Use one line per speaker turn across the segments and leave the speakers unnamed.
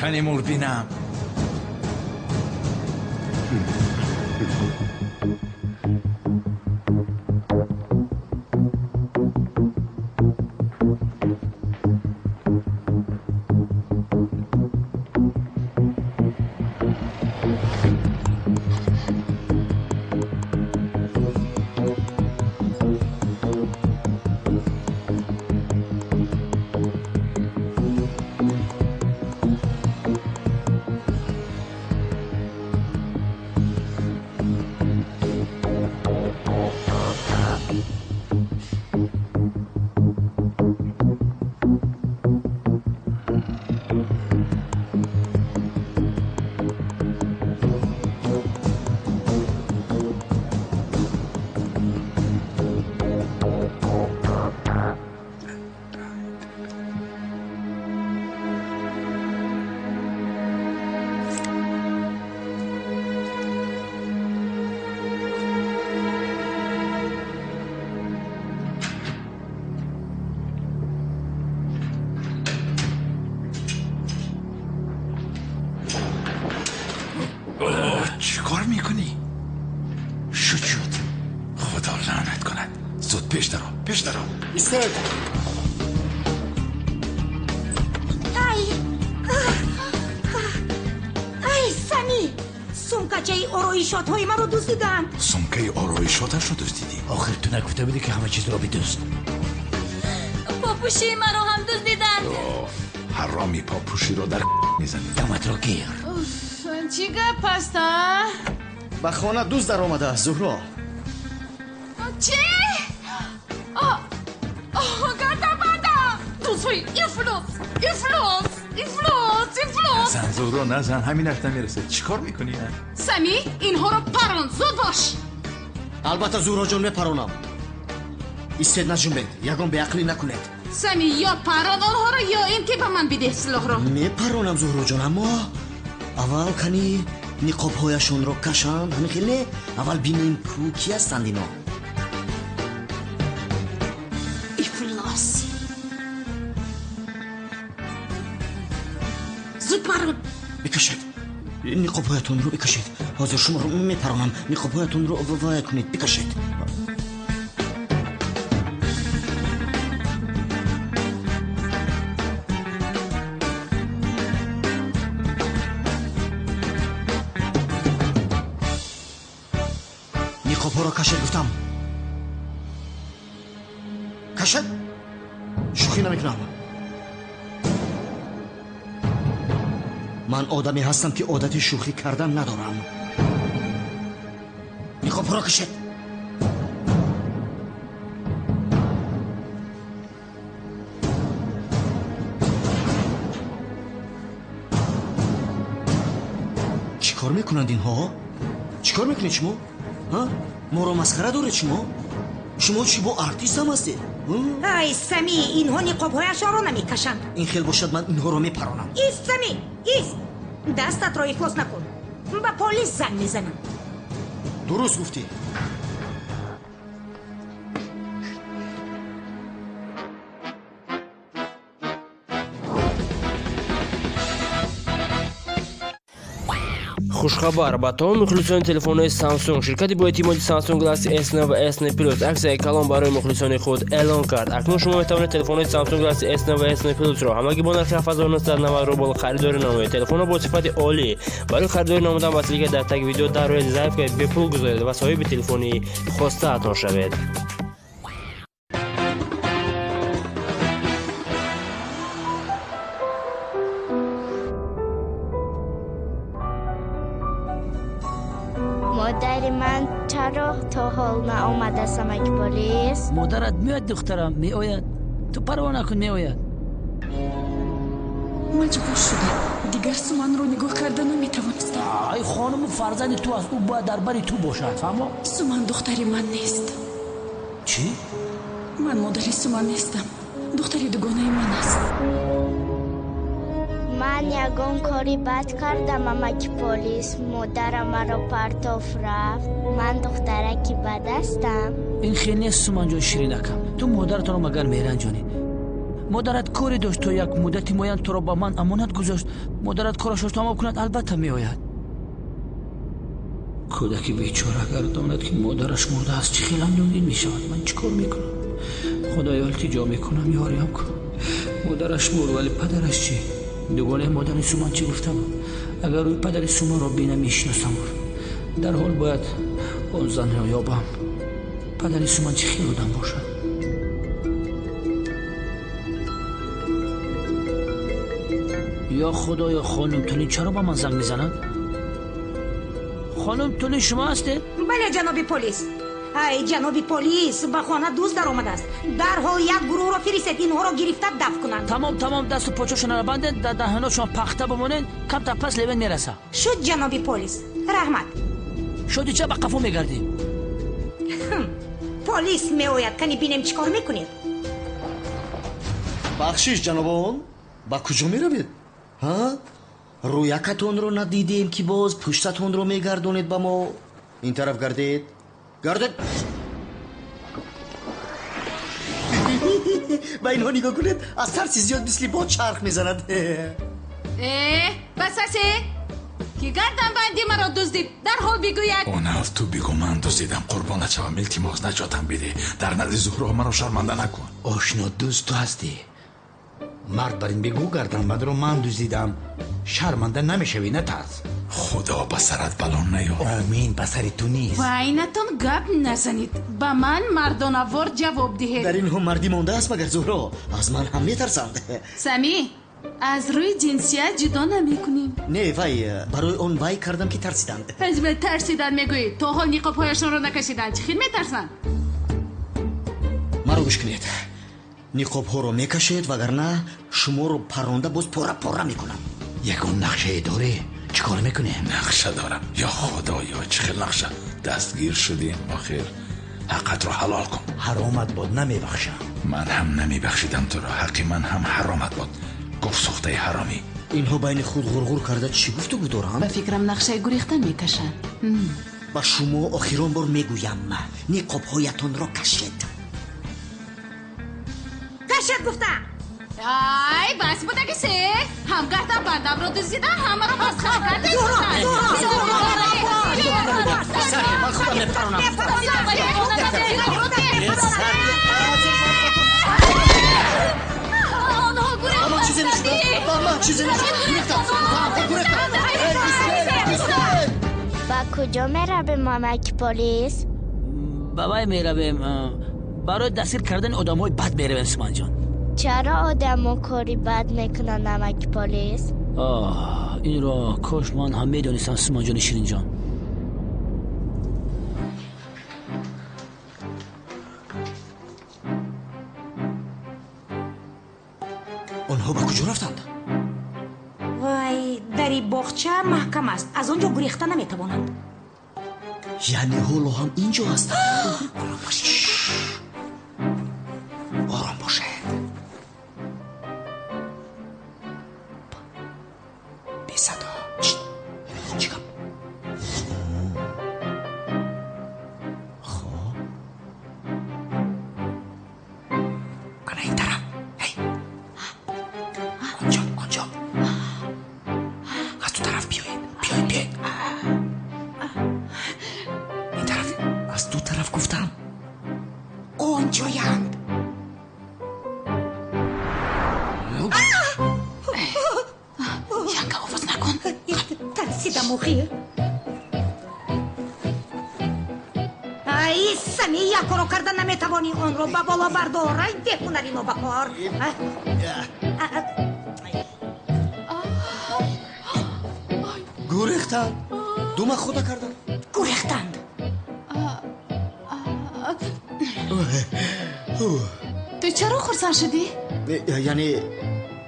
Кани мур бинам. چیکار میکنی؟ شد شد. خدا لعنت کند. زود پیش درا، پیش درا.
ایستاد.
ای ای سمی، сумкачаи ороишотҳои маро дуздиданд.
Сумкаи ороишоташро дуздидӣ?
Охир ту нагуфта будӣ, ки ҳама чизро бидузд.
Попӯшии маро ҳам дуздиданд.
Ҳароми попӯширо дар мезанӣ.
Даматро гир.
Чӣ гап аст, а?
Ба хона дузд даромадааст, Зуҳро.
Чӣ? Гардабандам! Дуздҳои ифлос, ифлос, ифлос, ифлос!
Назан, Зуҳро, назан, ҳаминаш намерасад. Чӣ кор мекунӣ?
Сами, инҳоро парон, зуд бош!
Албатта, Зуҳроҷон, мепаронам. Истед, наҷунбед, ягон беақлӣ накунед.
Сами, ё парон онҳоро, ё ин ки ба ман бидеҳ силоҳро.
Мепаронам, Зуҳроҷон, аммо аввал кани ниқобҳояшонро кашанд, ҳамин хел не? Аввал бинем ку ки ҳастанд ино.
Ифлос! Зуд парон!
Бикашед, ниқобҳоятонро бикашед. Ҳозир шуморо мепаронам. Ниқобҳоятонро вая кунед, бикашед. Ниқобҳоро кашед, гуфтам. Кашед, шӯхӣ намекунам. Ман одаме ҳастам, ки одати шӯхӣ кардан надорам. Ниқобҳоро кашед. Чӣ кор мекунанд инҳо? Чӣ кор мекунед шумо? Моро масхара доред шумо? Шумо чӣ бо артист ҳам ҳастед?
Ай Сами, инҳо ниқобҳояшонро намекашанд.
Ин хел бошад, ман инҳоро мепаронам.
Ист, Сами, ист! Дастатро ифлос накун. Ба полис занг мезанам.
Дуруст гуфтӣ.
Хушхабар ба тамоми мухлисони телефонҳои Samsung. Ширкати боэътимоди Samsung Galaxy S9 ва S9 Plus аксияи калон барои мухлисони худ эълон кард. Акнун шумо метавонед телефонҳои Samsung Galaxy S9 ва S9 Plus-ро ҳамагӣ бо нархи 7990 рубл харидорӣ намоед. Телефонҳо бо сифати олӣ. Барои харидорӣ намудан ба ссылка дар таги видео дар рӯи заявкаи бепул гузоред ва соҳиби телефони хостаатон шавед.
Модари ман чаро то ҳол наомадааст, амаки полис?
Модарат меояд, духтарам, меояд. Ту парво накун, меояд.
Маҷбур шудам. Дигар Суманро нигоҳ карда наметавонистам.
Ай хонуму фарзанди ту аст, ӯ бояд дар бари ту бошад, фаҳмо?
Суман духтари ман нест.
Чӣ?
Ман модари Суман нестам. Духтари дугонаи ман аст.
Ман ягон кори бад кардам, амаки полис. Модарам маро партоф рафт. Ман духтараки бад ҳастам.
Ин хел нест, Суманҷон ширинакам. Ту модаратонро магар меранҷонӣ? Модарат коре дошт, то як муддати муайян туро ба ман амонат гузошт. Модарат корашро тамом кунад, албатта меояд. Кӯдаки бечора агар донад, ки модараш мурдааст, чӣ хел андӯҳгин мешавад. Ман чӣ кор мекунам? Худоё, илтиҷо мекунам, ёриам кун. Модараш мурд, вале падараш чӣ? Дугонаи модари Суман чӣ гуфта буд? Агар рӯи падари Суманро бинам, мешиносам ӯро. Дарҳол бояд он занро ёбам. Падари Суман чӣ хел одам бошад? Ё худоё, хонум Тулин чаро ба ман занг мезанад? Хонум Тулин, шумо ҳастед?
Бале, ҷаноби полис. Ай, ҷаноби полис, ба хона дузд даромадааст. Дарҳол як гурӯҳро фиристед, инҳоро гирифта дафт кунанд.
Тамом, тамом, дасту почошонро бандед, дар даҳоношон пахта бимонед, камтар пас Левен мераса.
Шуд, ҷаноби полис, раҳмат.
Шуди, ча ба қафо мегардӣ?
Полис меояд, кани бинем чӣ кор мекунед.
Бахшиш, ҷанобон, ба куҷо меравед? Ҳа, рӯякатонро надидем, ки боз пуштатонро мегардонед ба мо. Ин тараф гардед, гардед. Ба инҳо нигоҳ кунед, аз тарси зиёд мисли бод чарх мезанад.
Э, бас асе, ки гарданбанди маро дуздид, дарҳол бигӯяд.
Онав, ту бигӯ, ман дуздидам. Қурбонат шавам, илтимос, наҷотам бидеҳ. Дар назди Зуҳро маро шарманда накун.
Ошно, дузд ту ҳастӣ. Мард бар ин бигӯ, гарданбандро ман дуздидам, шарманда намешавӣ, натарс.
Худо ба сарат бало наёрад.
Омин, ба сари ту низ.
Байнатон гап назанед, ба ман мардонавор ҷавоб диҳед.
Дар инҳо мардӣ мондааст магар, Зуҳро? Аз ман ҳам метарсанд.
Самӣ, аз рӯи ҷинсият ҷудо намекунем.
Не, вай, барои он вай кардам, ки тарсиданд.
Тарсиданд мегӯӣ, то ҳол ниқобҳояшонро накашиданд, чӣ хел метарсанд?
Маро гӯш кунед, ниқобҳоро мекашед, вагарна шуморо парронда боз пора пора мекунам.
Ягон нақшае дорӣ? Чӣ кор мекунем?
Нақша дорам. Ё худоё, чӣ хел нақша! Дастгир шудем охир. Ҳаққатро ҳалол кун.
Ҳаромат бод, намебахшам.
Ман ҳам намебахшидам туро. Ҳаққи ман ҳам ҳаромат бод, гуфсӯхтаи ҳаромӣ.
Инҳо байни худ ғурғур карда чӣ гуфтугӯ доранд?
Ба фикрам, нақшаи гурехтан мекашанд.
Ба шумо охирон бор мегӯям, ниқобҳоятонро кашед.
Кашед гуфтам.
Ай, бас будаги се, ҳам гарданбандамро дуздида, ҳамаро масхара карда.
Ман худам мепаронам.
Онҳо
чизе нашуд, ба ман чизе нашуд. Гурехтам, гурехтам.
Ба куҷо меравем, мамаки полис?
Ба вай меравем, барои дастгир кардани одамҳои бад меравем, Суманҷон.
Чаро одамо кори бад мекунанд, намаки полис?
Оҳ, инро кош ман ҳам медонистам, Суманҷони ширинҷон.
Онҳо ба куҷо рафтанд?
Вай, дари боғча маҳкам аст, аз он ҷо гурехта наметавонанд.
Яъне ҳоло ҳам ин ҷо ҳастанд? Ором бошед, ором бошед. Бесадо. Чӣ гап? Хоб, ана ин тараф. Эй, онҷо, онҷо, аз ту тараф биёед, биёед, биёед ин тараф. Аз ду тараф гуфтам.
Онҷоянд.
Янга, овоз накун.
Тарсидам охир. Ай, Сами, як коро карда наметавонӣ, онро ба боло бардор. Ай, беҳунари нобакор.
Гурехтанд, дума худа карданд.
Гурехтанд.
Ту чаро хурсанд шудӣ?
Яъне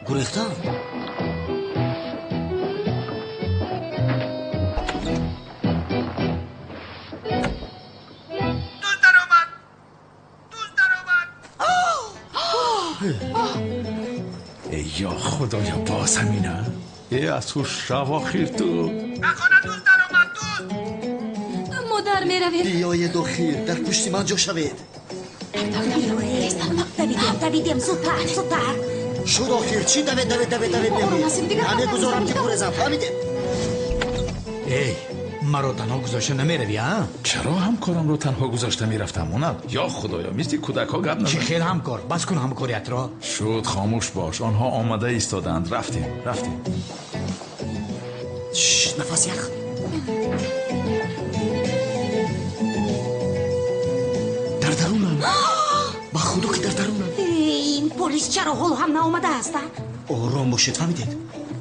гурехтанд.
Дузд даромад, дузд даромад.
Эй, ё худоё, боз ҳамина? Э, аз ҳуш рав охир ту.
Ба хона дузд даромад, дузд.
Модар, меравем.
Биёед охир, дар пушти ман ҷо шавед.
Давидем, давидем, зудтар, зудтар.
Шуд охир, чӣ даве даве даве даве мегӯӣ? Намегузорам ки гурезам, фаҳмидед?
Эй, маро танҳо гузошта намеравӣ, а?
Чаро ҳамкорамро танҳо гузошта мерафтам, Унал? Ё худоё, мисли кӯдакҳо гап назан.
Чӣ хел ҳамкор? Бас кун ҳамкориятро.
Шуд, хомӯш бош. Онҳо омада истодаанд. Рафтем, рафтем.
Нафас ях. Дар дарунам. Ба худо ки дар дарунам.
Ин полис чаро ҳоло ҳам наомадааст, а?
Ором бошед, фаҳмидед?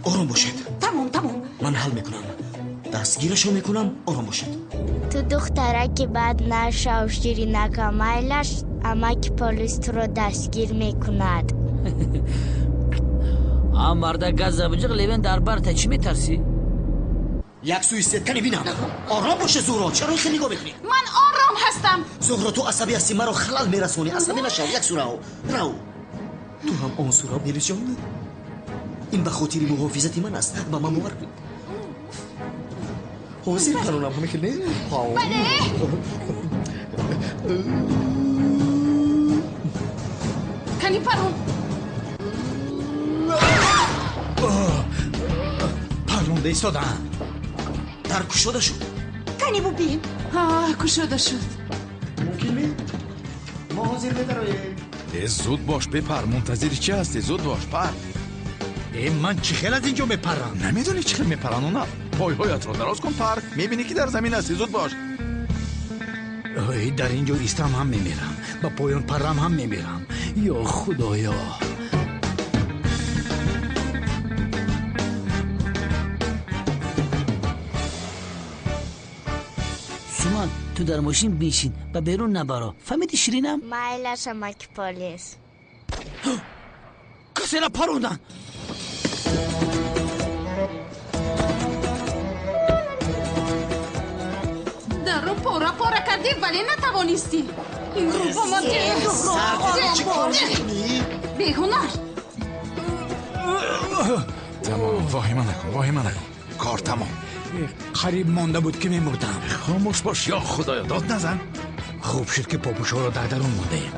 Ором бошед.
Тамом, тамом.
Ман ҳал мекунам. Дастгирашо мекунам, ором бошед.
Ту духтараки бад нашав, ширинака, майлаш, амаки полис туро дастгир мекунад.
А марда газа биҷиқ, Левен дар барта, чӣ метарсӣ?
Як сӯи сеткани бинам. Ором боше, Зуҳро, чаро ин хел нигоҳ мекунӣ?
Ман ором ҳастам.
Зуҳро, ту асабӣ ҳастӣ, маро халал мерасонӣ. Асабӣ нашав, як сӯ рав. Рав. Ту ҳам он сӯ рав, Мелисҷон. Ин ба хотири муҳофизати ман аст. Ба ман бовар кун. Ҳозир паронам, ҳамин хел не?
Бале. Кани парон.
Паронда истодаам.
Дар кушода шуд.
Кани бубин.
Кушода шуд.
Мумкин ми? Мо ҳозир медароем.
Э, зуд бош, бепар. Мунтазири чӣ ҳастӣ? Зуд бош, пар.
Э, ман чӣ хел аз ин ҷо мепарам?
Намедонӣ чӣ хел мепаранд, Унал? Пойҳоятро дароз кун, пар. Мебинӣ ки дар замин ҳастӣ. Зуд бош.
Ой, дар ин ҷо истам ҳам мемирам, ба поён парам ҳам мемирам. Ё худоё.
Суман, ту дар мошин бишин, ба берун набаро. Фаҳмидӣ, ширинам?
Майлаш, амаки полис.
Касера парондан.
Дарро пора пора кардӣ, вале натавонистӣ. Ин рӯ ба ман беҳунар.
Тамом, воҳима накун, воҳима накун. Кор тамом.
Қариб монда буд ки мемурдам.
Хомӯш бош, ё худоё, дод назан.
Хуб шуд ки попӯшҳоро дар дарун мондаем.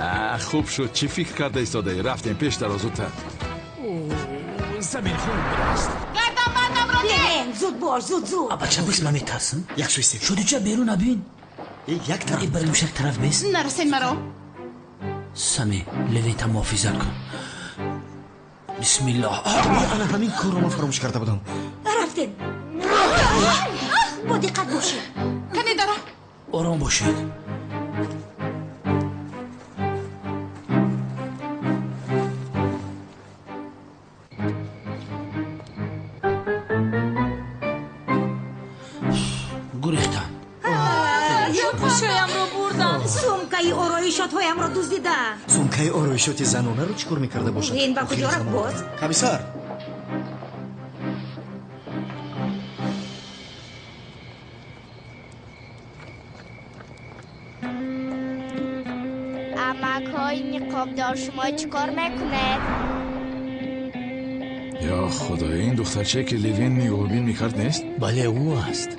Хуб шуд. Чӣ фикр карда истодаӣ? Рафтем пеш, даро зудтар.
Замин хунук будааст.
Гарданбандамро деҳ.
Зуд бош, зуд, зуд.
Бача бис, ман метарсам.
Як сӯи сет.
Шудича берун набин.
Як тараф.
Барем як тараф бес.
Нарасен маро.
Сами, Левента муҳофизат кун. Бисмиллоҳ.
Ана ҳамин корро ман фаромӯш карда будам.
Рафтем. Бо диққат бошед.
Кане дара.
Ором бошед. Гурехтан.
Пӯшоямро бурданд.
Сумкаи ороишотҳоямро дуздиданд.
Сумкаи ороишоти занонаро чӣ кор мекарда бошад?
Ин ба куҷо рафт боз?
Комиссар!
Амакҳои ниқобдор, шумо чӣ кор мекунед?
Ё худоё, ин духтарчае ки Левин нигоҳубин мекард нест?
Бале, ӯ аст.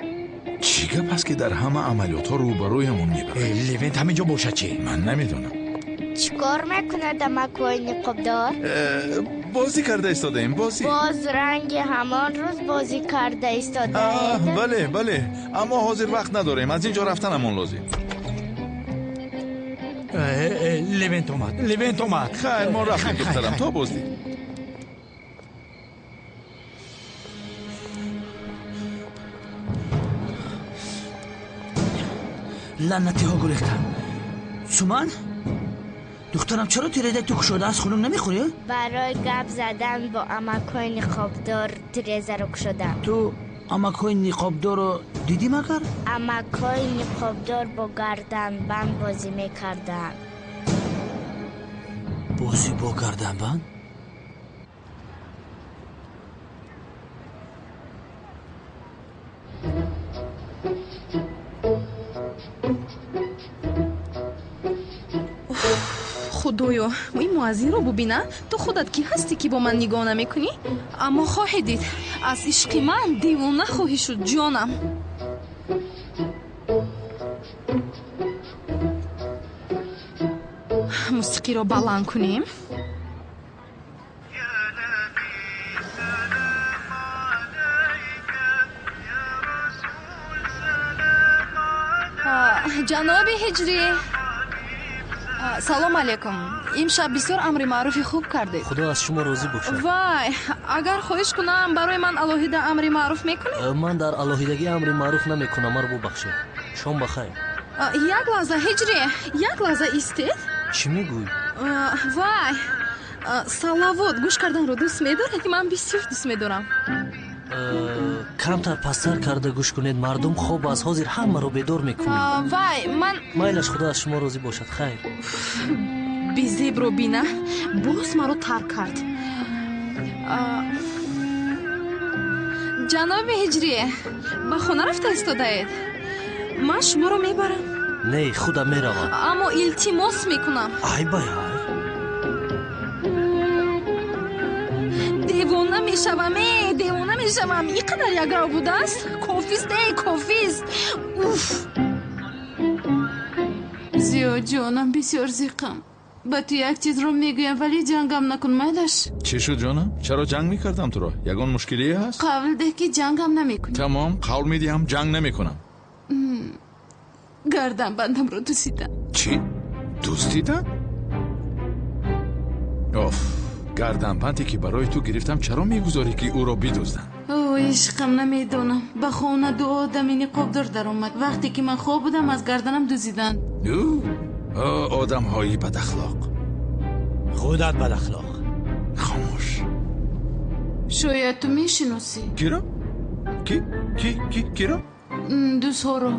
Чӣ гап аст ки дар ҳама амалиётҳо рӯбарӯямон мебарад?
Левент ҳамин ҷо бошад чӣ?
Ман намедонам.
Чӣ кор мекунад амакҳои ниқобдор?
Бозӣ карда истодаем, бозӣ.
Боз ранги ҳамон рӯз бозӣ карда истодаед?
Бале, бале, аммо ҳозир вақт надорем, аз ин ҷо рафтанамон лозим.
Левент омад, Левент омад.
Хайр, мо рафтем, духтарам, то боздид.
Лаънатиҳо гурехтанд. Суман, духтарам, чаро тирезаи ту кушода аст, хунук намехӯрӣ?
Барои гап задан бо амакҳои ниқобдор тирезаро кушодам.
Ту амакҳои ниқобдорро дидӣ магар?
Амакҳои ниқобдор бо гарданбанд бозӣ мекарданд.
Бозӣ бо гарданбанд?
Худоё, ин муаззинро бубина. Ту худат кӣ ҳастӣ, ки бо ман нигоҳ намекунӣ? Аммо хоҳӣ дид, аз ишқи ман девона хоҳӣ шуд, ҷонам. Мусиқиро баланд кунем. Ҷаноби Ҳиҷрӣ, салом алейкум. Имшаб бисёр амри маъруфи хуб кардед.
Худо аз шумо розӣ бошад.
Вай, агар хоҳиш кунам, барои ман алоҳида амри маъруф мекунед?
Ман дар алоҳидагӣ амри маъруф намекунам, маро бубахшед. Шом ба хайр.
Як лаҳза, Ҳиҷрӣ, як лаҳза истед.
Чӣ мегӯӣ?
Вай, салавот гӯш карданро дӯст медоред? Ман бисёр дӯст медорам.
Камтар пасттар карда гӯш кунед, мардум хоб аз ҳозир ҳамаро бедор мекунед.
Вай, ман
майлаш, худо аз шумо розӣ бошад. Хайр.
Безебро бина, боз маро тарк кард. Ҷаноби Ҳиҷрӣ, ба хона рафта истодаед? Ман шуморо мебарам.
Не, худам меравам.
Аммо илтимос мекунам.
Ай бай ай.
Девона мешавам, э, девона мешавам. Ин қадар якрав будааст? Кофист, э, кофист. Уф.
Зиё ҷонам, бисёр зиқам. Ба ту як чизро мегӯям, вале ҷангам накун, майлаш.
Чӣ шуд, ҷонам? Чаро ҷанг мекардам туро? Ягон мушкилие ҳаст?
Қавл деҳ, ки ҷангам намекунӣ.
Тамом, қавл медиҳам, ҷанг намекунам.
Гарданбандамро дуздидам.
Чӣ? Дуздидам? Оф, гарданбанде ки барои ту гирифтам, чаро мегузорӣ ки ӯро бидузданд?
О, ишқам, намедонам. Ба хона ду одами ниқобдор даромад. Вақте ки ман хоб будам, аз гарданам дуздиданд.
Одамҳои бадахлоқ.
Худат бадахлоқ.
Хомӯш.
Шояд ту мешиносӣ.
Киро? Ки? Ки? Ки? Киро?
Дузҳоро.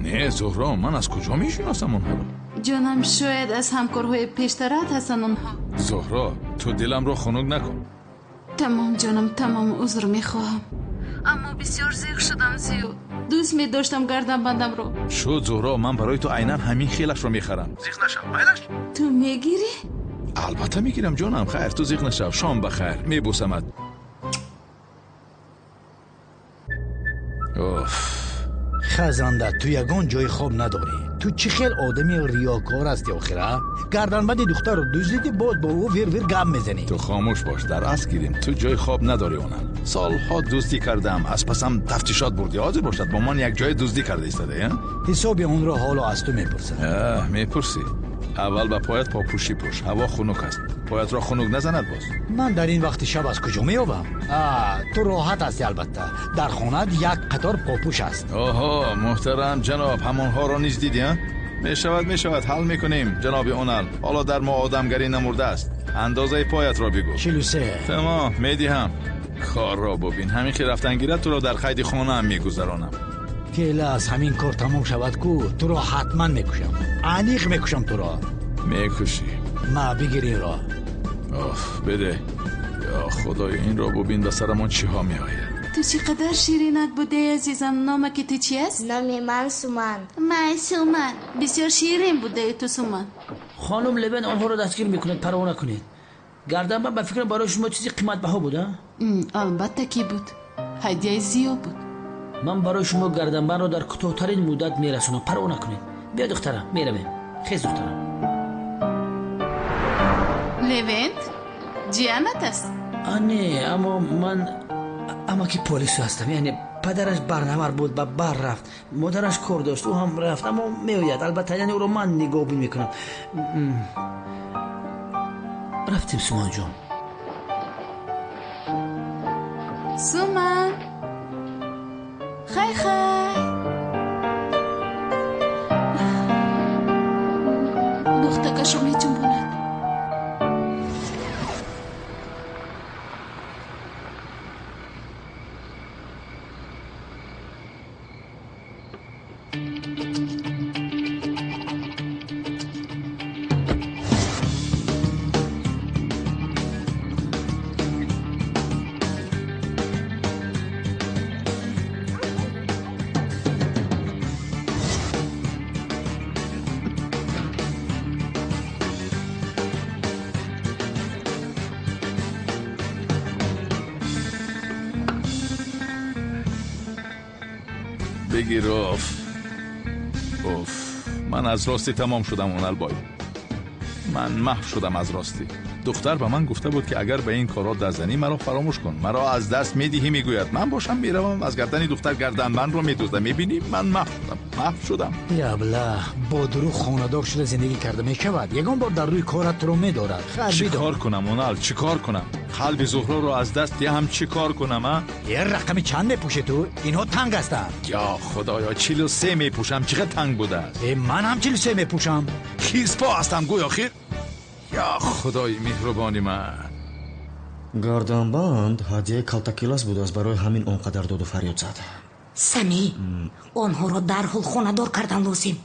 Не, Зуҳро, ман аз куҷо мешиносам онҳоро?
Ҷонам, шояд аз ҳамкорҳои пештарат ҳастанд онҳо.
Зуҳро, ту диламро хунук накун.
Тамом, ҷонам, тамом, узр мехоҳам. Аммо бисёр зиқ шудам, Зиё. Дӯст медоштам гарданбандамро.
Шуд, Зуҳро, ман барои ту айнан ҳамин хелашро мехарам. Зиқ нашав, майлаш?
Ту мегирӣ?
Албатта мегирам, ҷонам. Хайр, ту зиқ нашав. Шом ба хайр. Мебӯсамат. Оф.
Хазанда, ту ягон ҷои хоб надорӣ. Ту чӣ хел одами риёкор ҳастӣ охира? Гарданбанди духтарро дуздидӣ, боз бо ӯ вир-вир гап мезанӣ.
Ту хомӯш бош, дар асл гирем. Ту ҷои хоб надорӣ онам. Солҳо дуздӣ кардам, аз пасам тафтишот бурдӣ. Ҳозир бошад, бо ман як ҷое дуздӣ карда истодаӣ, а?
Ҳисоби онро ҳоло аз ту мепурсам.
Мепурсӣ. Аввал ба поят попӯшӣ пӯш. Ҳаво хунук аст. Поятро хунук назанад боз.
Ман дар ин вақти шаб аз куҷо меёбам? Ту роҳат ҳастӣ албатта. Дар хонаат як қатор попӯш аст.
Оҳо, муҳтарам ҷаноб, ҳамонҳоро низ дидӣ, а? Мешавад, мешавад, ҳал мекунем, ҷаноби Онал. Ҳоло дар мо одамгарӣ намурдааст. Андозаи поятро бигӯ.
43.
Тамом, медиҳам. Корро бубин. Ҳамин ки рафтан гирад, туро дар қайди хонаам мегузаронам.
Феъла аз ҳамин кор тамом шавад ку, туро ҳатман мекушам. Аниқ мекушам туро.
Мекушӣ.
Ма, бигир инро.
Оф, беде. Ё худоё, инро бубин, ба сарамон чиҳо меояд.
Ту чӣ қадар ширинак будаи, азизам. Номаки ту чи аст?
Номи ман Суман.
Май, Суман, бисёр ширин будаи ту, Суман.
Хонум Левен онҳоро дастгир мекунад, парво накунед. Гарданбанд ба фикрам барои шумо чизи қиматбаҳо буд, а?
Албатта ки буд. Ҳадияи Зиё буд.
Ман барои шумо гарданбандро дар кӯтоҳтарин муддат мерасонам, парво накунед. Биё, духтарам, меравем. Хез, духтарам.
Левент, ҷиянат аст?
Не, аммо ман амаки полису ҳастам. Яъне падараш барнавар буд, ба бар рафт, модараш кор дошт, ӯ ҳам рафт, аммо меояд албатта. Яъне ӯро ман нигоҳбин мекунам. Рафтем, Суманҷон.
Суман, хай хай. Бухтакашро меҷунбонад.
بگیر. اوف اوف، ман аз ростӣ тамом шудам, Оналбой. Ман маҳв шудам аз ростӣ. Духтар ба ман гуфта буд, ки агар ба ин корҳо даст занӣ, маро фаромӯш кун, маро аз даст медиҳӣ, мегӯяд. Ман бошам меравам аз гардани духтар гарданбандро медуздам. Мебинӣ, ман маҳв шудам, маҳв шудам.
Ябла, бо дурӯғ хонадор шуда зиндагӣ карда мешавад. Ягон бор дар рӯи корат туро медорад.
Чӣ кор кунам, Онал? Чӣ кор кунам? Қалби Зуҳроро аз даст диҳам, чӣ кор кунам, а?
Е рақами чанд мепӯшӣ ту? Инҳо танг ҳастанд.
Ё Худоё, 43 мепӯшам, чӣ қадр танг будааст.
Э, ман ҳам 43 мепӯшам.
Хирспо ҳастам гӯё хир. Ё Худои меҳрубони ман.
Гарданбанд ҳадияи Калтакелас будааст, барои ҳамин он қадар доду фарёд зад.
Самӣ, онҳоро дарҳол хонадор кардан лозим.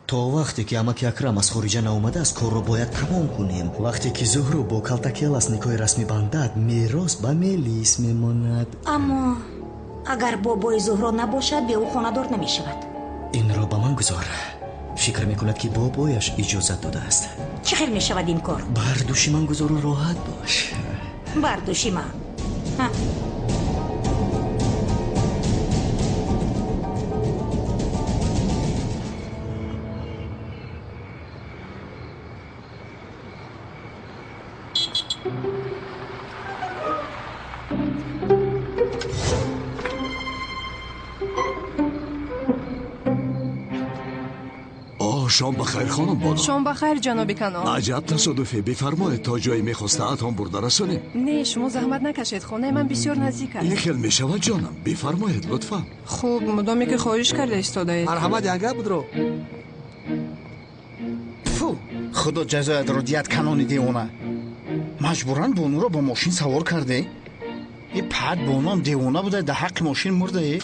То вақте ки амаки Акрам аз хориҷа наомадааст, корро бояд тамом кунем. Вақте ки Зуҳро бо Калтакелас никоҳи расмӣ бандад, мерос ба Мелис мемонад.
Аммо агар бобои Зуҳро набошад, бе ӯ хонадор намешавад.
Инро ба ман гузор. Фикр мекунад, ки бобояш иҷозат додааст.
Чӣ хел мешавад ин кор?
Бар дӯши ман гузору роҳат бош.
Бар дӯши ман.
Шом бахайр, хонум Боно.
Шом бахайр, ҷаноби Канон.
Аҷаб тасодуфе. Бифармоед, то ҷое мехостаатон бурда расонем.
Не, шумо заҳмат накашед, хонаи ман бисёр наздик аст.
Ин хел мешавад, ҷонам. Бифармоед, лутфан.
Хуб, мудоме ки хоҳиш карда истодаед.
Марҳамат, янга будро.
Фу, худо ҷазоятро диҳад, Канони девона. Маҷбуран бонуро бо мошин савор карде. И пад бонуам девона буда, дар ҳаққи мошин мурдае.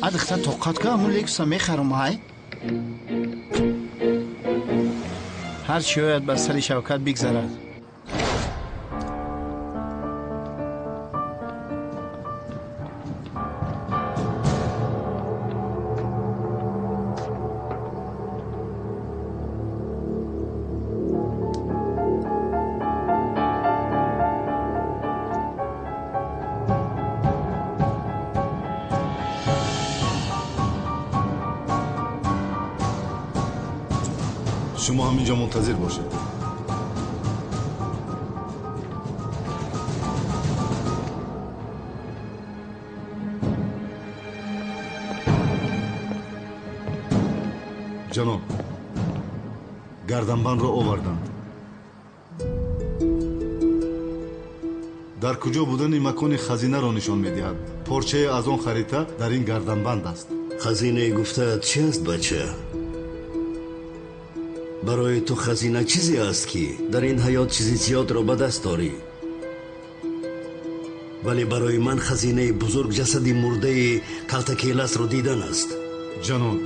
Адихта тоқат ка, ҳамун Лексуса мехарам, ҳай. Ҳар чӣ ояд бар сари Шавкат бигзарад.
Шумо ҳаминҷо мунтазир бошед. Ҷаноб, гарданбандро оварданд. Дар куҷо будани макони хазинаро нишон медиҳад. Порчае аз он харита дар ин гарданбанд аст.
Хазинаи гуфтаат чи аст, бача? Барои ту хазина чизе аст, ки дар ин ҳаёт чизи зиёдро ба даст дорӣ. Вале барои ман хазинаи бузург ҷасади мурдаи Калтакеласро дидан аст.
Ҷаноб,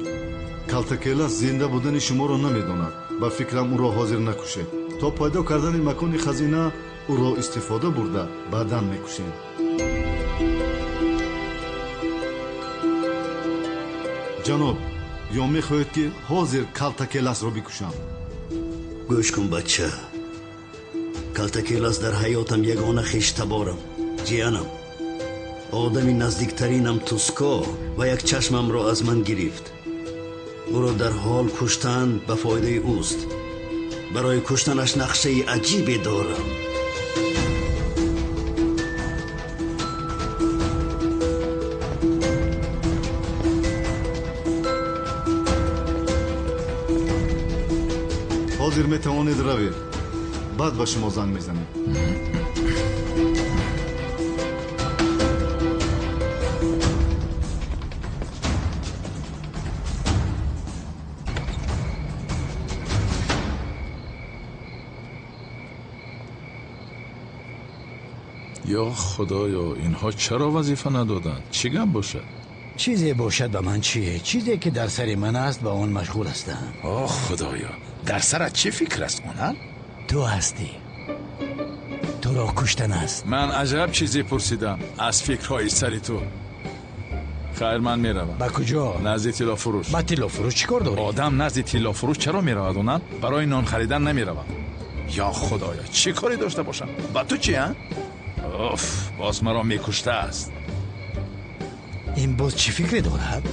Калтакелас зинда будани шуморо намедонад. Ба фикрам ӯро ҳозир накушед. То пайдо кардани макони хазина ӯро истифода бурда баъдан мекушем. Ҷаноб, ё мехоҳед, ки ҳозир Калтакеласро бикушам?
Гӯш кун, бача. Калтакелас дар ҳаётам ягона хештаборам, ҷиянам. Одами наздиктаринам Туско ва як чашмамро аз ман гирифт. Ӯро дар ҳол куштан ба фоидаи ӯст. Барои куштанаш нақшаи аҷибе дорам.
Ҳозир метавонед равед. Баъд ба шумо занг мезанем.
Ё Худоё, инҳо чаро вазифа надоданд? Чӣ гап бошад?
Чизе бошад ба ман чие? Чизе ки дар сари ман аст, ба он машғул ҳастам.
О Худоё, дар сарат чӣ фикр аст, Онал?
Ту ҳастӣ. Туро куштан аст.
Ман аҷаб чизе пурсидам аз фикрҳои сари ту. Хайр, ман меравам.
Ба куҷо?
Назди тиллофурӯш.
Ба тиллофурӯш чӣ кор дорӣ?
Одам назди тиллофурӯш чаро меравад, Онал? Барои нон харидан намеравам. Ё Худоё, чӣ коре дошта бошам? Ба ту чӣ, а? Уф, боз маро мекуштааст.
Ин боз чӣ фикре дорад?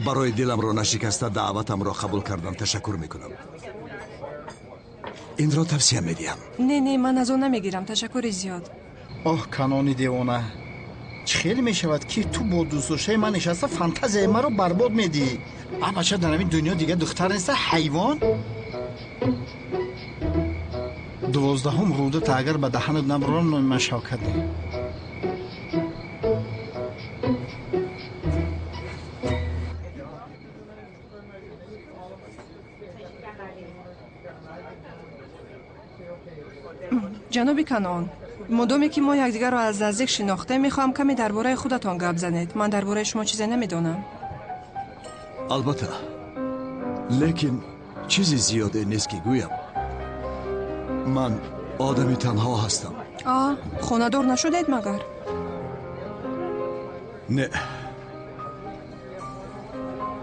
Барои диламро нашикаста даъватамро қабул кардан ташаккур мекунам. Инро тавсия медиҳам.
Не, не, ман аз он намегирам. Ташаккури зиёд.
Оҳ, канони девона, чӣ хеле мешавад ки ту бо дӯстдоштаи ман нишаста фантазияи маро барбод медиҳӣ? А бача, дар ҳамин дунё дига духтар неста, ҳайвон? 12-ум рӯдата агар ба даҳанат набарорам, номи ман Шавкат не.
Ҷаноби Канон, мудоме ки мо якдигарро аз наздик шинохтем, мехоҳам каме дар бораи худатон гап занед. Ман дар бораи шумо чизе намедонам.
Албатта, лекин чизи зиёде нест ки гӯям. Ман одами танҳо ҳастам.
А, хонадор нашудед магар?
Не.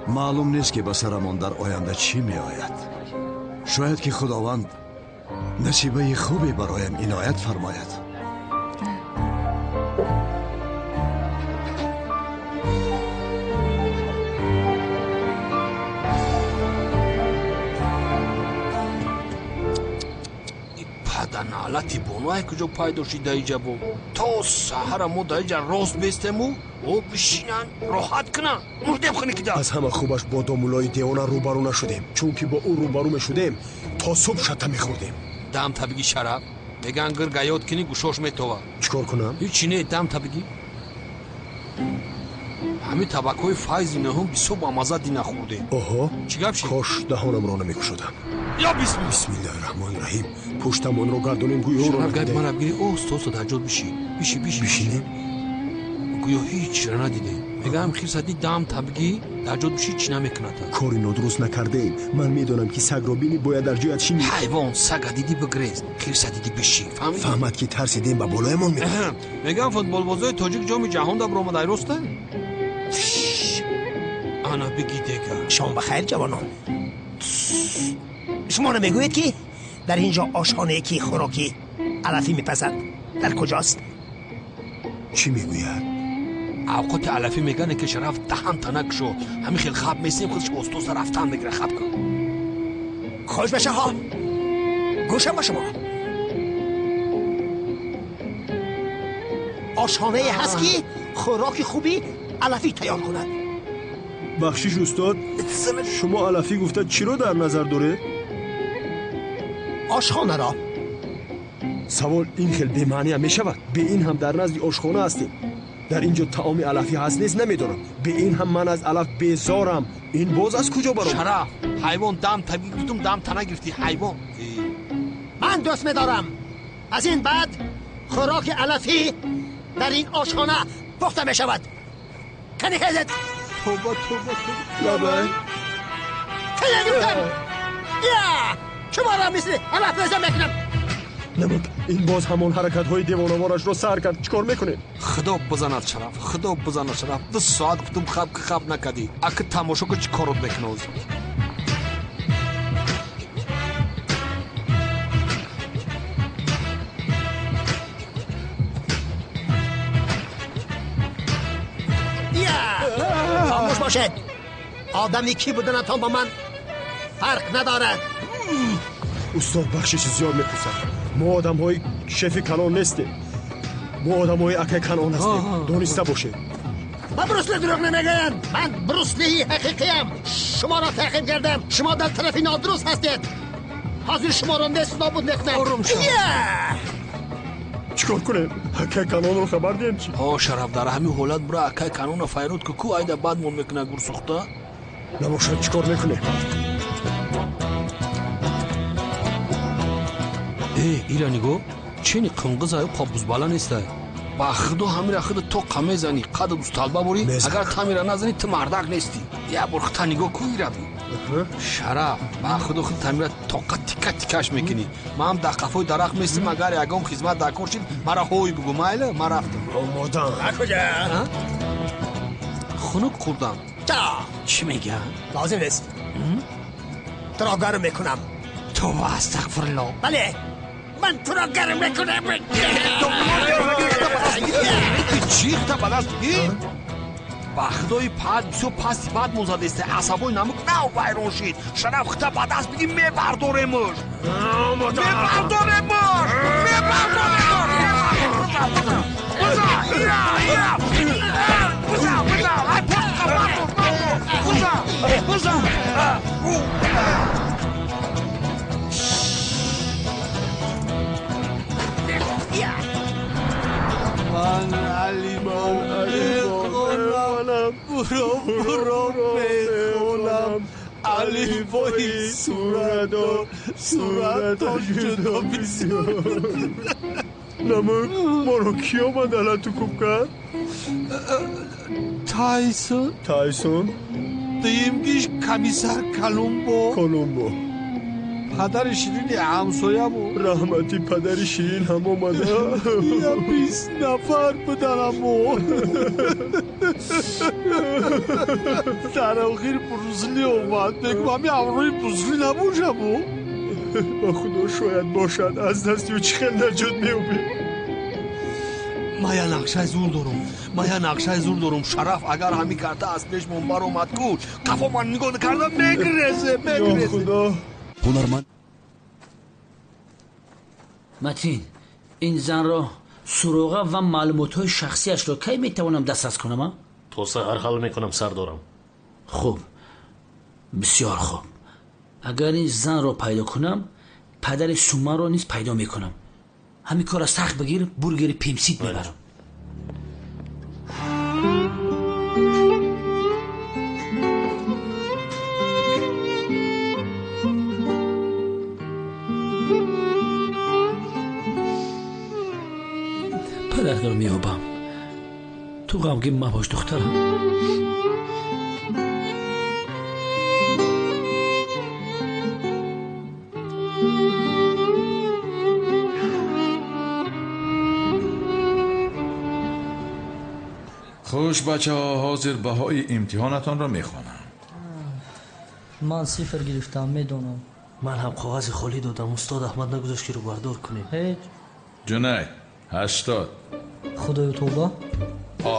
Маълум нест ки ба сарамон дар оянда чӣ меояд. Шояд ки Худованд насибаи хубе бароям иноят фармояд.
Паданалати бону ай куҷо пайдо шид даиҷа бо? То саҳара мо даиҷа рост бестему, о бишинан, роҳат кунан. Мурдем хунӣ кида.
Аз ҳама хубаш бо домуллои девона рӯбарӯ нашудем, чунки бо ӯ рӯбарӯ мешудем, то субҳ шата мехӯрдем.
Дам табиги Шараф, меган гирга ёд кунӣ гӯшош метова.
Чӣ кор кунам?
Ҳичи не, дам табиги. Ҳамин табакҳои файзи нӯҳум бисёр бамазза дина хӯрдем.
Оҳо,
чӣ гап шид?
Кош даҳонамро намекушодам.
Я бисмилла.
Бисмиллаҳи раҳмони раҳим. Пуштамонро гардонем, гӯё ӯро
Шараф, гапи мара бигирӣ, оҳиста оҳиста дар ҷод бишӣ. Бишӣ, бишӣ.
Бишинем?
Гӯё ҳеҷ надидем. Мегӯям хирса дид, дам табигӣ дар ҷод бишӣ, чӣ намекунад.
Кори нодуруст накардаем. Ман медонам ки сагро бинӣ бояд дар ҷоят шинӣ.
Ҳайвон, сага дидӣ бигрез, хирса дидӣ бишӣ. Фаҳмидӣ?
Фаҳмад ки тарсидем, ба болоямон меояд.
Мегӯям футболбозои тоҷик ҷоми ҷаҳон да баромад, ай роста? Ана бигӣ дега.
Шом ба хайр, ҷавонон. Шумо намегӯед ки дар ин ҷо ошхонае ки хӯроки алафӣ мепазад дар куҷост?
Чӣ мегӯяд?
Авқоти алафӣ мегане ки Шараф даҳанта накушо. Ҳамин хел хаб месем, худаш остоста рафтан мегира. Хаб кун.
Хуш башаҳо, гӯшам ба шумо. Ошхонае ҳаст ки хӯроки хуби алафӣ тайёр кунад.
Бахшиш устод, шумо алафӣ гуфта чиро дар назар доред?
Ошхонаро.
Савол ин хел бемаъниам мешавад. Бе ин ҳам дар назди ошхона ҳастем. Дар ин ҷо таоми алафӣ ҳаст нест намедонам. Бе ин ҳам ман аз алаф безорам. Ин боз аз куҷо баромад?
Шараф, ҳайвон, дам табиӣ гуфтум, дам тана гирифтӣ, ҳайвон.
Ман дӯст медорам. Аз ин баъд хӯроки алафӣ дар ин ошхона пухта мешавад. Кани хезед.
Тоба, тоба, тоба.
Лабай.
Кани гирифтам. Я! Шуморо мисли алаф реза мекунам.
Намак, ин боз ҳамон ҳаракатҳои девонаворашро сар кард. Чӣ кор мекунем?
Худо бизанад Шараф, Худо бизанад Шараф. 2 соат гуфтум хаб ки хаб накардӣ. Аки тамошо ки чӣ корот мекунӣ ҳозир?
Хомӯш бошед. Одами кӣ буданатон ба ман фарқ надорад.
Устод, бахшиши зиёд мепурсам. Мо одамҳои шефи калон нестем. Мо одамҳои акай Канон ҳастем. Дониста бошед.
Ба Брусли дурӯғ намегӯянд. Ман Бруслии ҳақиқиям. Шуморо таъқиб кардам. Шумо дар тарафи нодуруст ҳастед. Ҳозир шуморо нест нобуд мекунам.
Ором шав.
Чӣ кор кунем? Акай Канонро хабар диҳем чӣ?
Ҳо, Шараф, дар ҳамин ҳолат бура акай Канонро файрод ку, ку айда бадмон мекунад гурсӯхта.
Набошад, чӣ кор мекунем?
Э, ира нигоҳ, чени қинғизаю қобузбала нестай. Ба худо ҳамира худа тоқа мезанӣ, қадр усталба бурӣ, агар тамира назанӣ ту мардак нестӣ. Як бор хута нигоҳ ку ирави. Шараф, ба худо худ тамира тоқа тика тикаш мекунӣ. Ман дар қафои дарахт местим, агар ягон хизмат дар кор шид, мара ҳой бугӯ, майла, ман рафтам.
Омодам.
Куҷа?
Хунук хӯрдам.
Чаро?
Чӣ мегӯям?
Лозим нест. Туро гарм мекунам.
Тоба, астағфирулло.
Бале, ман туро гарм мекунам.
Чӣ ба даст? Ба худои пад бисёр пасти бад мозадест. Асабои намук нав вайрон шид. Шараф хита ба даст бигӣ мебардоремуш. Мебардоремуш. Мебардоремуш. Буза, ира, ира. Буза, буза. Ай, портқа бардор, бардор. Буза, буза.
Ман Алимон мехонам, буро буро мехонам, алифои суратдор, суратдор ҷудо бисёр.
Намук, моро ки омад алату куб кард?
Тайсон.
Тайсон?
Дуюмгиш комиссар Колумбо.
Колумбо.
Падари ширини ҳамсоя буд.
Раҳмати падари ширин ҳам омада.
Я 20 нафар буданамо. Дар охир Брусли омад. Мегӯм ҳами ҳамроҳи Брусли набошаму.
Ба худо шояд бошад. Аз дасти ӯ чӣ хел наҷот меёбем?
Ман я нақшаи зур дорум. Ман я нақшаи зур дорум. Шараф агар ҳамин карта аз пешмон баромад ку, қафо ман нигоҳ карда мегрезе, мегрезе.
Ё худо.
Ҳунарманд
Матин, ин занро суроға ва маълумотҳои шахсиашро кай метавонам дастрас кунам?
То саҳар ҳал мекунам, сардорам.
Хуб, бисёр хуб. Агар ин занро пайдо кунам, падари Суманро низ пайдо мекунам. Ҳамин корро сахт бигир, бургери пемсит мебарам. Падаратро меёбам. Ту ғамгин мабош, духтарам.
Хуш бачаҳо, ҳозир баҳои имтиҳонатонро мехонам.
Ман 0 гирифтам, медонам.
Ман ҳам коғази холӣ додам. Устод Аҳмад нагузошт ки рӯбардор кунем.
Ҳеҷ.
Ҷунайд 80.
Худоё тавба.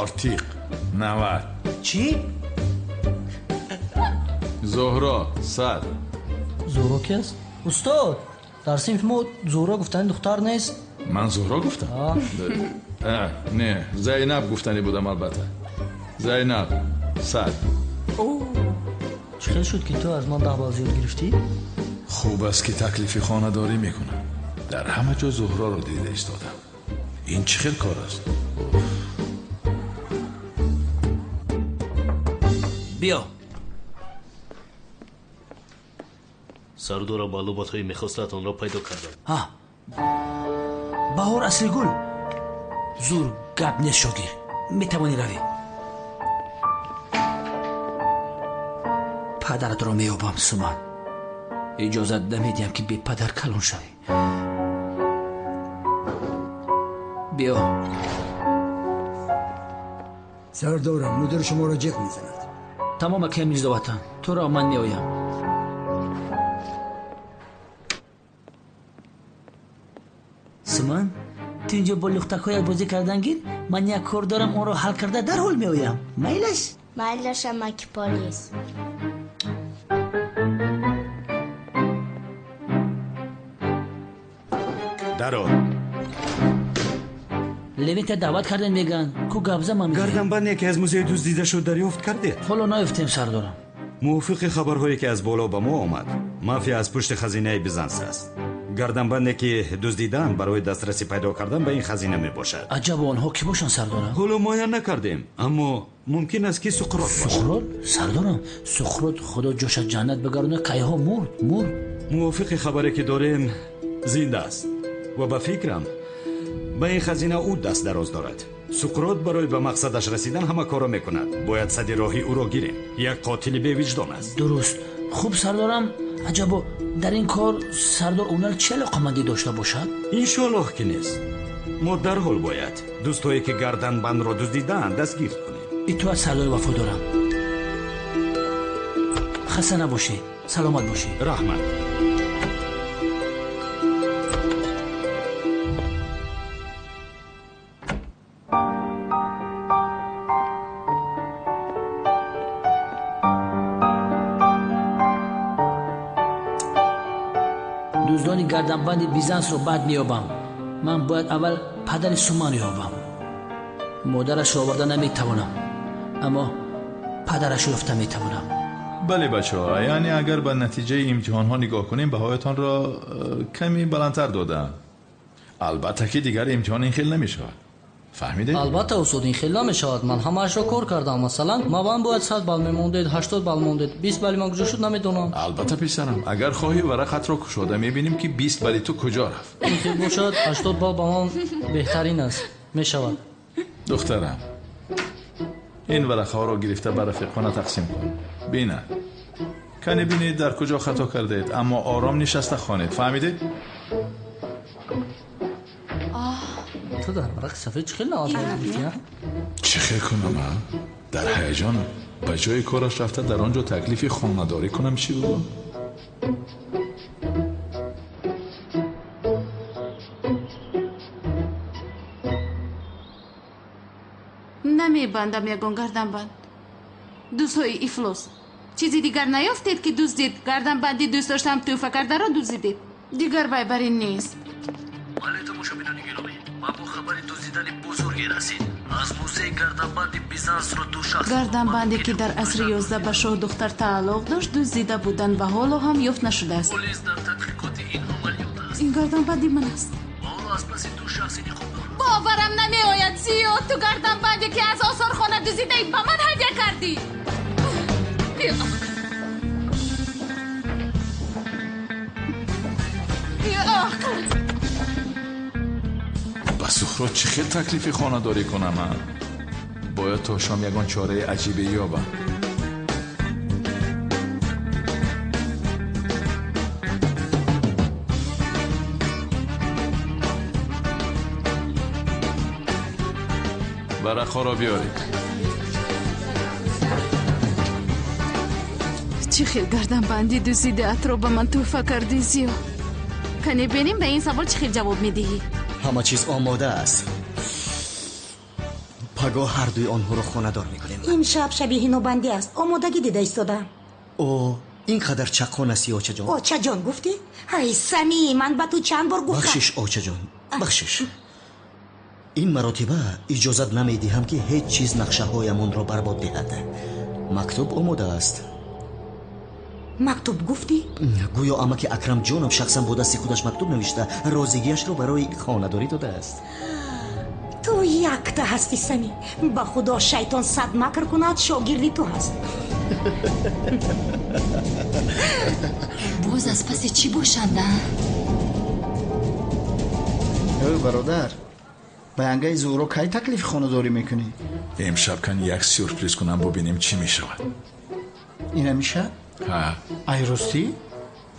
Артиқ 90.
Чӣ?
Зуҳро 100.
Зуҳро ки аст? Устод, дар синфи мо Зуҳро гуфтани духтар нест.
Ман Зуҳро гуфтам? Не, Зайнаб гуфтанӣ будам албатта. Зайнаб 100.
Чӣ хел шуд ки ту аз ман 10 балл зиёд гирифтӣ?
Хуб аст ки таклифи хонадорӣ мекунам. Дар ҳама ҷо Зуҳроро дида истодам. Ин чӣ хел кор аст?
Биё.
Сардора маълумотҳои мехостаатонро пайдо кардам.
Ҳа, Баҳор Аслигул. Зур гап нест, шогир. Метавонӣ равӣ. Падаратро меёбам, Суман. Иҷозат намедиҳам ки бепадар калон шавӣ. Биё.
Сардорам, мудир шуморо ҷеғ мезанад.
Тамом, акай Мирзоватан. Туро ман меоям. Суман, ту инҷо бо лухтакҳоят бозӣ кардан гир. Ман як кор дорам, онро ҳал карда дарҳол меоям. Майлаш?
Майлаш, амаки полис.
Даро.
Левинта даъват кардем, мегӯянд. Ку гапза ман мегӯям.
Гарданбанде ки аз музей дуздида шуд дарёфт кардед?
Ҳоло наёфтем, сардорам.
Мувофиқи хабарҳое ки аз боло ба мо омад, мафия аз пушти хазинаи Бизанс аст. Гарданбанде ки дуздидаанд барои дастрасӣ пайдо кардан ба ин хазина мебошад.
Аҷаб, онҳо кӣ бошанд, сардорам?
Ҳоло муайян накардем, аммо мумкин аст ки Суқрот бошад.
Суқрот? Сардорам, Суқрот худо ҷоша ҷаннат бигардонад, кайҳо мурд, мурд.
Мувофиқи хабаре ки дорем, зинда аст ва ба фикрам ба ин хазина ӯ даст дароз дорад. Суқрот барои ба мақсадаш расидан ҳама корро мекунад. Бояд сади роҳи ӯро гирем. Як қотили бевиҷдон аст.
Дуруст. Хуб, сардорам, аҷабо дар ин кор сардор Унал чӣ алоқамандӣ дошта бошад?
Иншоаллоҳ ки нест. Мо дарҳол бояд дӯстҳое ки гарданбандро дуздидаанд дастгир кунем.
Итоат, сардори вафодорам. Хаста набошед, саломат бошед.
Раҳмат.
Дуздони гарданбанди Бизансро баъд меёбам. Ман бояд аввал падари Суман ёбам. Модарашро оварда наметавонам, аммо падарашро ёфта метавонам.
Бале бачаҳо, яъне агар ба натиҷаи имтиҳонҳо нигоҳ кунем, баҳоятонро каме баландтар додаам. Албатта ки дигар имтиҳон ин хел намешавад. Фаҳмидед?
Албатта устод, ин хел намешавад. Ман ҳамаашро кор кардам. Масалан, ман бояд 100 балл мемондед, 80 балл мондед, 20 балли ман куҷо шуд намедонам.
Албатта писарам, агар хоҳӣ варақатро кушода мебинем ки 20 балли ту куҷо рафт.
Ин хел бошад, 80 балл ба ман беҳтарин аст. Мешавад.
Духтарам, ин варақаҳоро гирифта ба рафиқона тақсим кун. Бина. Кане бинед дар куҷо хато кардаед, аммо ором нишаста хонед. Фаҳмидед?
Ту дар варақи сафед чӣ хел 90 балл гирифтӣ?
Чӣ хел кунам? Дар ҳаяҷонам. Ба ҷои кораш рафта дар он ҷо таклифи хонадорӣ кунам чӣ буд?
Намебандам ягон гарданбанд. Дӯстҳои ифлос, чизи дигар наёфтед ки дуздид? Гарданбанди дӯст доштам тӯҳфа кардаро дуздидед. Дигар вай бар ин нест.
Бале, тамошобинони гиромӣ, ба мо хабари дуздидани бузурге расид. Аз музеи гарданбанди Бизансро ду шахс
гарданбанде ки дар асри 11 ба шоҳдухтар тааллуқ дошт, дуздида буданд ва ҳоло ҳам ёфт нашудааст.
Полис дар тадқиқоти ин амалиёт аст.
Ин гарданбанди ман аст.
Ҳоло аз паси ду шахси ниқобдор.
Боварам намеояд, Зиё, ту гарданбанде ки аз осорхона дуздидаӣ ба ман ҳадя кардӣ. Беақл!
Ба Сухрот чӣ хел таклифи хонадорӣ кунам? Бояд то шом ягон чораи аҷибе ёбам. Варақҳоро биёред.
Чӣ хел гарданбанди дуздидаатро ба ман тӯҳфа кардӣ, Зиё? Кане бинем ба ин савол чӣ хел ҷавоб медиҳӣ.
Ҳама чиз омода аст. Пагоҳ ҳардуи онҳоро хонадор мекунем.
Имшаб шаби ҳинобандӣ аст. Омодагӣ дида истода.
О, ин қадар чаққон астӣ, очаҷон.
Очаҷон гуфтӣ? Ай, Сами, ман ба ту чанд бор гуфтам.
Бахшиш, очаҷон, бахшиш. Ин маротиба иҷозат намедиҳам ки ҳеҷ чиз нақшаҳоямонро барбод диҳад. Мактуб омода аст.
Мактуб гуфтӣ?
Гӯё амаки Акрамҷонам шахсан бо дасти худаш мактуб навишта, розигиашро барои хонадорӣ додааст.
Ту якта ҳастӣ, Сами. Ба худо шайтон сад макр кунад, шогирди ту ҳаст.
Боз аз паси чӣ бошанд, а?
Эй бародар, ба янгаи Зуҳро кай таклифи хонадорӣ мекунӣ?
Имшаб кан як сюрприз кунам, бубинем чӣ мешавад.
Ина мешавад?
Ҳа.
Ай ростӣ?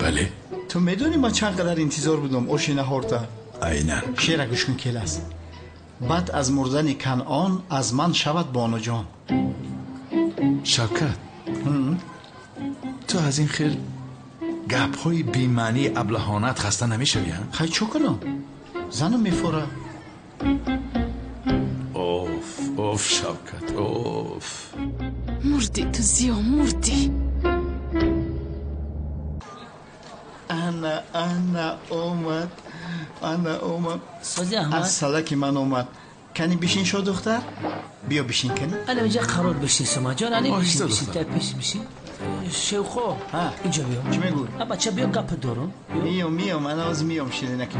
Бале.
Ту медонӣ ман чанд қадар интизор будам оши наҳорта?
Айнан.
Шеъра гӯш кун, келас. Баъд аз мурдани Канъон аз ман шавад бонуҷон.
Шавкат, ту аз ин хел гапҳои бемаънии аблаҳонат хаста намешавӣ?
Хай чӣ кунам? Занам мефора.
Оф, оф, Шавкат, оф.
Мурдӣ ту, Зиё, мурдӣ.
Ана, ана омад, ана омад.
Сози Аҳмад.
Аз салаки ман омад. Кани бишин, шо духтар? Биё бишин кани.
Ана инҷа қарор бишин, Сумаҷон, ани
Оҳиста,
бишин, бишин,
духтар.
та пеш бишин. Шевхо, инҷа биё.
Чӣ мегӯй?
А бача биё, гап дорам.
Миём, миём, ана ҳозир миём, ширинаки.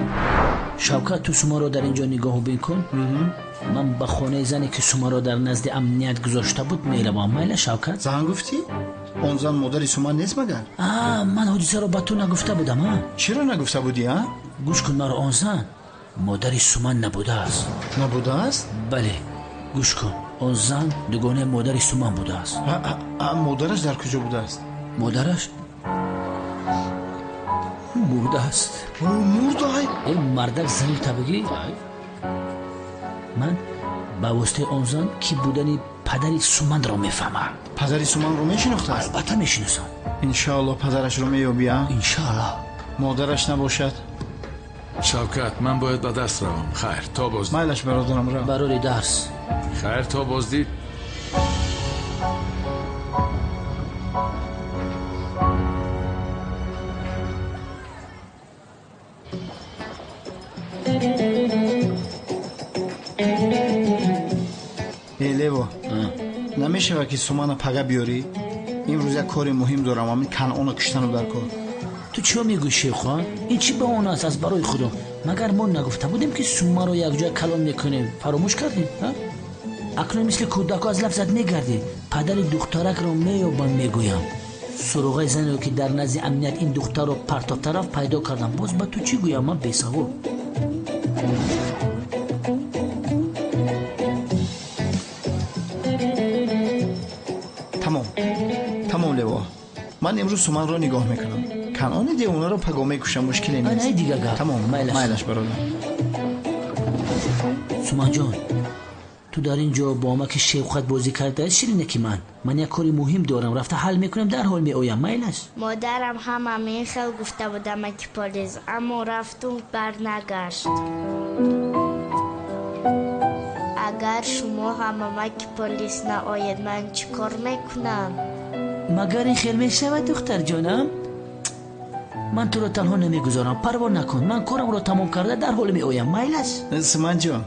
Шавкат, ту Сумаро дар инҷо нигоҳубин кун. Ман ба хонаи зане ки Сумаро дар назди амният гузошта буд меравам. Майла, Шавкат?
Зан гуфтӣ? Он зан модари Суман нест магар?
А, ман ҳодисаро ба ту нагуфта будам, а?
Чиро нагуфта будӣ, а?
Гӯш кун маро, он зан модари Суман набудааст.
Набудааст?
Бале, гӯш кун. Он зан дугонаи модари Суман будааст.
Модараш дар куҷо будааст?
Модараш мурдааст.
Мурда?
Э, мардак зани табигӣ. Ман ба воситаи он зан ки будани падари Суманро мефаҳмам.
Падари Суманро мешинохтааст?
Албатта мешиносам.
Иншаалло падарашро меёбӣ, а?
Иншаалло.
Модараш набошад?
Шавкат, ман бояд ба дарс равам. Хайр, то боздид.
Майлаш, бародарам, рав.
Барори дарс.
Хайр, то боздид.
Лево, намешавад ки сумана пага биёрӣ? Имрӯз як кори муҳим дорам, ҳамин Канъонро куштану дар кор.
Ту чиё мегӯӣ, Шерхон? Ин чӣ баҳона аст аз барои Худо? Магар мо нагуфта будем, ки суммаро якҷоя калон мекунем? Фаромӯш кардем? Акнун мисли кӯдако аз лафзат мегардӣ. Падари духтаракро меёбам, мегӯям. Суроғаи занеро, ки дар назди амният ин духтарро партофта рафт, пайдо кардам. Боз ба ту чӣ гӯям, ман бесавод?
Тамом, тамом, Лево, ман имрӯз суманро нигоҳ мекунам. Канъони девонаро паго мекушам, мушкиле нест.
Дига гап.
Тамом, майлаш, бародар.
Суманҷон, ту дар ин ҷо бо амаки Шевқат бозӣ кардаи ширине, ки ман як кори муҳим дорам, рафта ҳал мекунам, дарҳол меоям, майлаш?
Модарам ҳам ҳамин хел гуфта буд, амаки полис, аммо рафту барнагашт. Агар шумо ҳам, амаки полис, наоед, ман чӣ кор мекунам?
Магар ин хел мешавад, духтарҷонам? Ман туро танҳо намегузорам, парво накун. Ман корамро тамом карда дарҳол меоям, майлаш?
Суманҷон,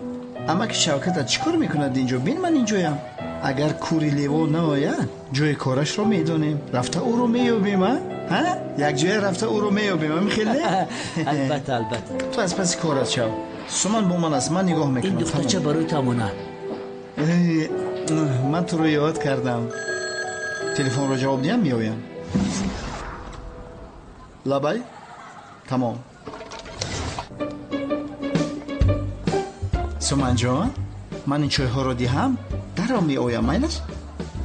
амаки Шавкатат чӣ кор мекунад инҷо? Бин, ман инҷоям. Агар кури Лево наояд, ҷои корашро медонем, рафта ӯро меёбем. А якҷоя рафта ӯро меёбем, ҳамин хел не?
Албатта, албатта.
Ту аз паси корат шав, Суман бо ман аст, ман нигоҳ мекунам.
Ин духтарча барои ту амонат.
Ман туро ёд кардам. Телефонро ҷавоб диҳам, меоям. Лабай, тамом. Суманҷон, ман ин чойҳоро диҳам, дарҳол меоям, майлаш?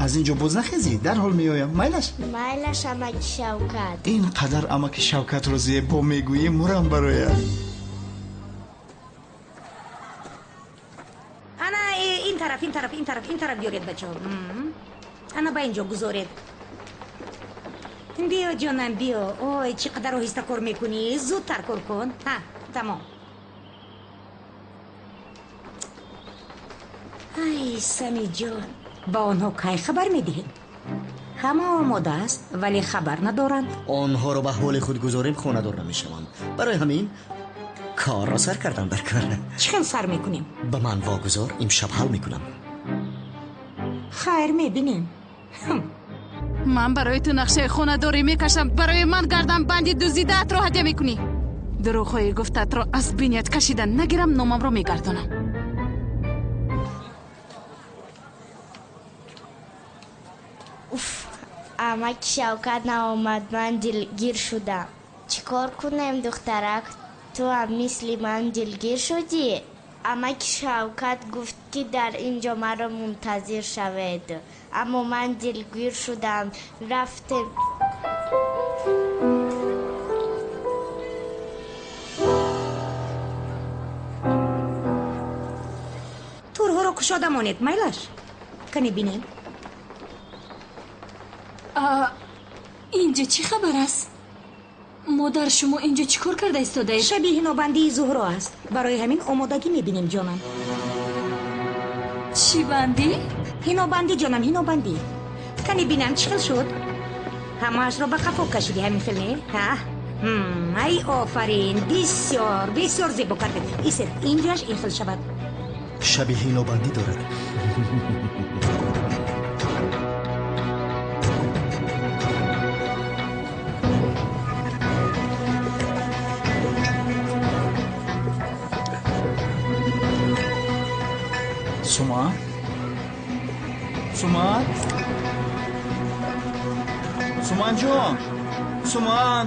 Аз ин ҷо боз нахезӣ, дарҳол меоям, майлаш?
Майлаш, амаки Шавкат.
Ин қадар амаки Шавкатро зебо мегӯӣ, мурам барояд.
Ана ин тараф, ин тараф, ин тараф, ин тараф биёред, бачаҳо. Ана ба ин ҷо гузоред. Биё, ҷонам, биё. Ой, чӣ қадар оҳиста кор мекунӣ, зудтар кор кун. Ҳа, тамом. Ай, Самиҷон, ба онҳо кай хабар медиҳем? Ҳама омода аст, вале хабар надоранд.
Онҳоро ба ҳоли худ гузорем, хонадор намешаванд. Барои ҳамин корро сар кардам дар кор.
Чӣ хел сар мекунем?
Ба ман вогузор, имшаб ҳал мекунам.
Хайр, мебинем.
Ман барои ту нақшаи хонадорӣ мекашам. Барои ман гарданбанди дуздидаатро ҳадя мекунӣ. Дурӯғҳои гуфтаатро аз биният кашида нагирам, номамро мегардонам.
Уф, амаки Шавкат наомад, ман дилгир шудам. Чӣ кор кунем, духтарак? Ту ҳам мисли ман дилгир шудӣ? Амаки Шавкат гуфт, ки дар ин ҷо маро мунтазир шавед, аммо ман дилгир шудам. Рафтем.
Турҳоро кушода монед, майлаш? Кане бинем.
Инҷо чӣ хабар аст, модар? Шумо инҷо чӣ кор карда истодаед?
Шаби ҳинобандии Зуҳро аст, барои ҳамин омодагӣ мебинем, ҷонам.
Чӣ бандӣ?
Ҳинобандӣ, ҷонам, ҳинобандӣ. Кане бинам, чӣ хел шуд? Ҳамаашро ба қафо кашидӣ, ҳамин хел не? Ҳа, ай, офарин, бисёр бисёр зебо кардед. Исед, инҷоаш ин хел шавад.
Шаби ҳинобандӣ дорад.
Суман, Суман, Суманҷон, Суман,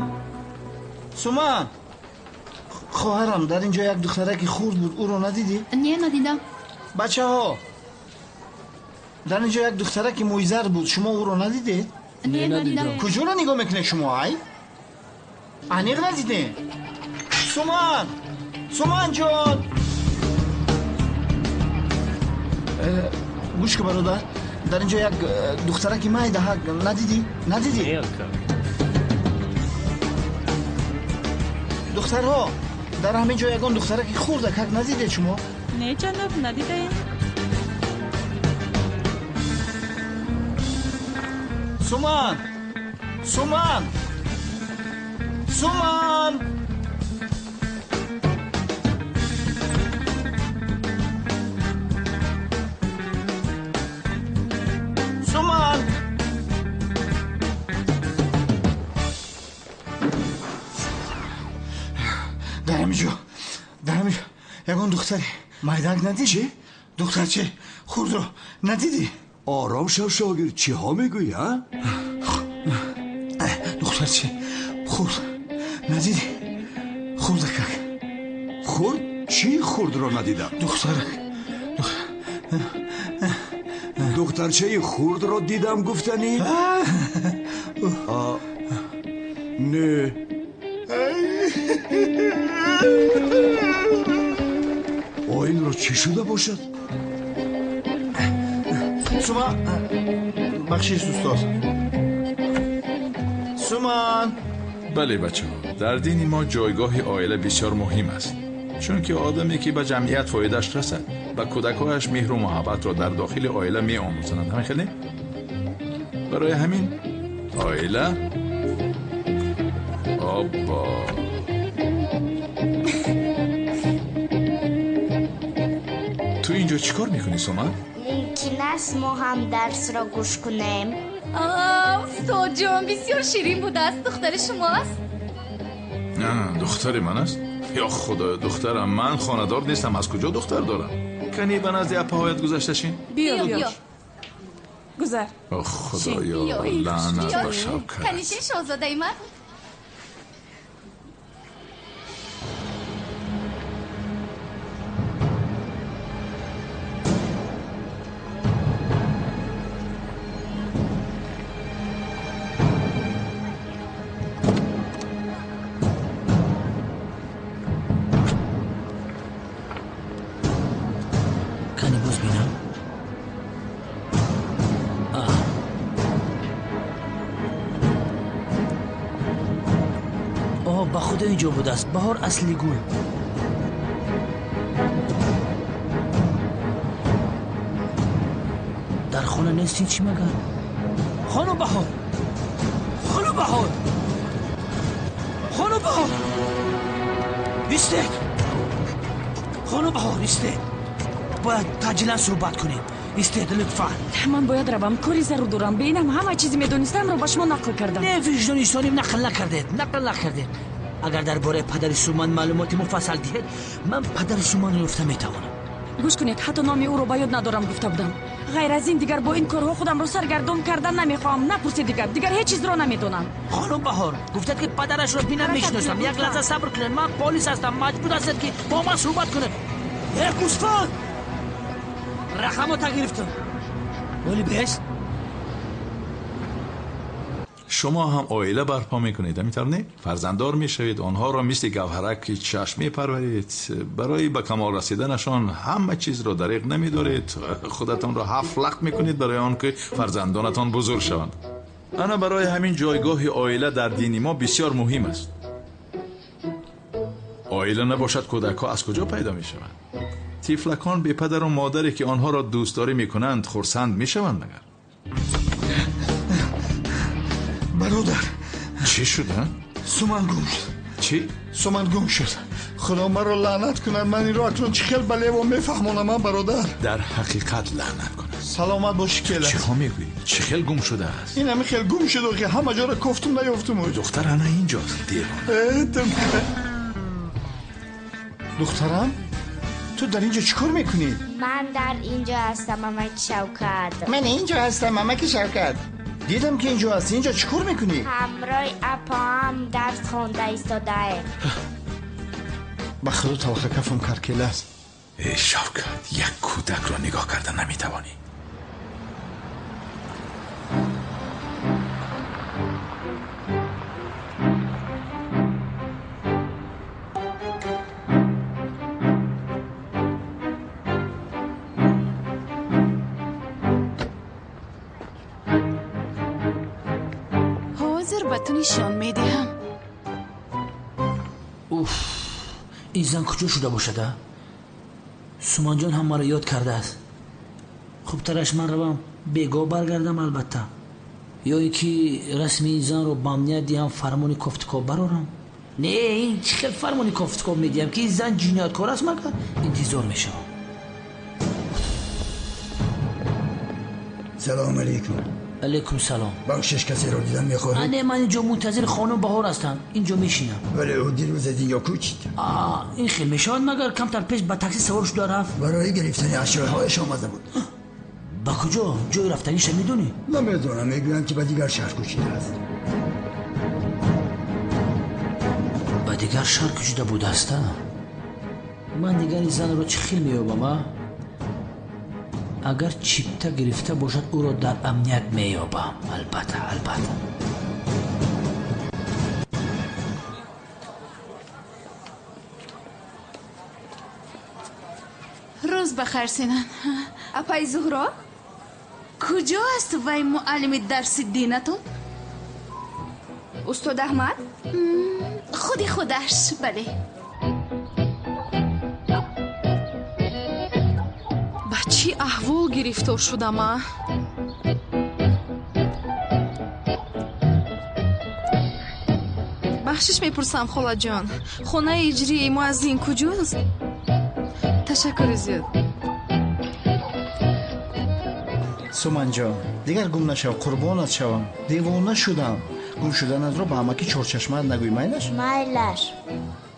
Суман, хоҳарам, дар ин ҷо як духтараки хурд буд, ӯро надидӣ?
Не, надидам.
Бачаҳо, дар ин ҷо як духтараки мӯйзар буд, шумо ӯро надидед?
Не, надидам.
Куҷоро нигоҳ мекунед шумо? Ай, аниқ надидем. Суман, Суманҷон, гӯш ку, бародар, дар ин ҷо як духтараки майдаҳак надидӣ? Надидӣ? Духтарҳо, дар ҳамин ҷо ягон духтараки хурдакак надидед шумо?
Не, ҷаноб, надидаем.
Суман, Суман, Суман! ҳамин ҷо ягон духтари майдак надидӣ?
Чӣ?
Духтарчаи хурдро надидӣ?
Ором шав, шогирд, чиҳо мегӯӣ, а?
Духтарчаи хурд надидӣ? Хурдакак.
Хурд? Чӣ хурдро надидам?
Духтарак.
Духтарчаи хурдро дидам гуфтанӣ? Не. Оинро чӣ шуда бошад?
Суман, бахшиш устод. Суман.
Бале, бачаҳо, дар дини мо ҷойгоҳи оила бисёр муҳим аст, чунки одаме ки ба ҷамъият фоидааш расад, ба кӯдакҳояш меҳру муҳаббатро дар дохили оила меомӯзонад. Ҳамин хел не? Барои ҳамин оила оббо. Ту инҷо чӣ кор мекунӣ, Суман?
Мумкин аст мо ҳам дарсро гӯш кунем?
Устодҷон, бисёр ширин будааст. Духтари шумоаст?
Духтари ман аст? Ё худоё, духтарам, ман хонадор нестам, аз куҷо духтар дорам? Кани ба назди апаҳоят гузашта шин.
Биё, биё. Гузар.
О худоё, лаънат ба Шавкат.
Кани шин, шоҳзодаи ман.
Ба худо инҷо будааст. Баҳор асли гул. Дар хона нестин чӣ магар? Хонум Баҳор! Хонум Баҳор! Хонум Баҳор! Истед! Хонум Баҳор, истед! Бояд таъҷилан суҳбат кунем. Истед, лутфан.
Ман бояд равам, кори зарур дорам. Беинам ҳама чизе медонистамро ба шумо нақл кардам.
Не, виҷдони солим, нақл накардед, нақл накардед. Агар дар бораи падари Суман маълумоти муфассал диҳед, ман падари Суманро ёфта метавонам.
Гӯш кунед, ҳатто номи ӯро ба ёд надорам гуфта будам. Ғайр аз ин дигар бо ин корҳо худамро саргардон кардан намехоҳам. Напурсед дигар, дигар ҳеҷ чизро намедонам.
Хонум Баҳор, гуфтед ки падарашро бинам мешиносам. Як лаҳза сабр кунед, ман полис ҳастам, маҷбур ҳастед ки бо ман суҳбат кунед. Э, гӯсфанд! Рақамота гирифтам. Вале бест?
Шумо ҳам оила барпо мекунед, ҳамин тавр не? Фарзанддор мешавед, онҳоро мисли гавҳараки чашм мепарваред, барои ба камол расиданашон ҳама чизро дариқ намедоред, худатонро ҳафт лахт мекунед барои он ки фарзандонатон бузург шаванд. Ана барои ҳамин ҷойгоҳи оила дар дини мо бисёр муҳим аст. Оила набошад, кӯдакҳо аз куҷо пайдо мешаванд? Тифлакон бепадару модаре ки онҳоро дӯстдорӣ мекунанд хурсанд мешаванд магар?
Бародар.
Чӣ шуд, а?
Суман гум шуд.
Чӣ?
Суман гум шуд. Худо маро лаънат кунад, ман инро акнун чӣ хел ба Лево мефаҳмонам, а бародар?
Дар ҳақиқат лаънат кунад.
Саломат бошӣ, келас.
Чиҳо мегӯӣ? Чӣ хел гум шудааст?
Ин ҳами хел гум шуд, ки ҳама ҷоро кофтум, наёфтум.
Духтар ана инҷост, девона.
Духтарам? Ту дар инҷо чӣ кор мекунӣ?
Ман дар инҷо ҳастам, амаки Шавкат.
Ман инҷо ҳастам, амаки Шавкат. Дидам ки инҷо ҳастӣ. Инҷо чӣ кор мекунӣ?
Ҳамроҳи апаам дарс хонда истодаем.
Ба худо талха кафам кард, келас.
Э, Шавкат, як кӯдакро нигоҳ карда наметавонӣ.
Ба ту нишон медиҳам.
Уф, ин зан куҷо шуда бошад, а? Суманҷон ҳам маро ёд кардааст. Хубтараш ман равам, бегоҳ баргардам албатта. Ё ин ки расми ин занро ба амният диҳам, фармони кофтукоб барорам. Не, ин чӣ хел фармони кофтукоб медиҳам, ки ин зан ҷинояткор аст магар? Интизор мешавам.
Салом алейкум.
Алайкум салом.
Бахшиш, касеро дидан мехоҳед?
Не, ман инҷо мунтазири хонум Баҳор ҳастам. Инҷо мешинам.
Вале ӯ дирӯз аз инҷо кӯчид.
Ин хел мешавад, магар камтар пеш ба такси савор шуда рафт?
Барои гирифтани ашёҳояш омада буд.
Ба куҷо? Ҷои рафтаниша медонӣ?
Намедонам, мегӯянд ки ба дигар шаҳр кӯчидааст.
Ба дигар шаҳр кӯчида будааст, а? Ман дигар ин занро чӣ хел меёбам, а? Агар чипта гирифта бошад, ӯро дар амният меёбам. Албатта, албатта.
Рӯз бахайр, Синан.
Апаи Зуҳро?
Куҷо аст вай муаллими дарси динатон?
Устод Аҳмад?
Худи худаш, бале.
Ба чӣ аҳвол гирифтор шудам, а? Бахшиш мепурсам, холаҷон. Хонаи иҷрии муаззин куҷост? Ташаккури зиёд.
Суманҷон, дигар гум нашав, қурбонат шавам. Девона шудам. Гум шуданатро ба амаки Чорчашмаат нагӯй, майлаш?
Майлаш.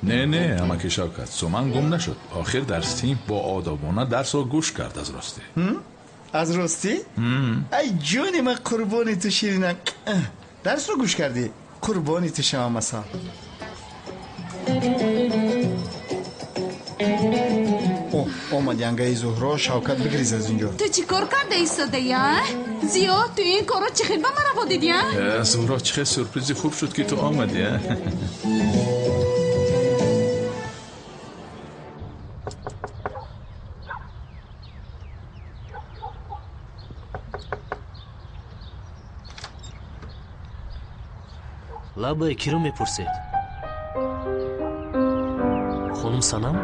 Не, не, амаки Шавкат, Суман гум нашуд. Охир дар синф бо одобона дарсро гӯш кард аз ростӣ.
Аз ростӣ? Ай ҷони ман, қурбони ту ширинам. Дарсро гӯш кардӣ? Қурбони ту шавам, асал. Омад янгаи Зуҳро. Шавкат, бигриз аз инҷо.
Ту чӣ кор карда истодаи, а? Зиё, ту ин корро чӣ хел ба ман раво дидӣ, а?
Зуҳро, чӣ хел сюрпризи хуб шуд, ки ту омадӣ, а?
Лабае киро мепурсед? Хонум Санам?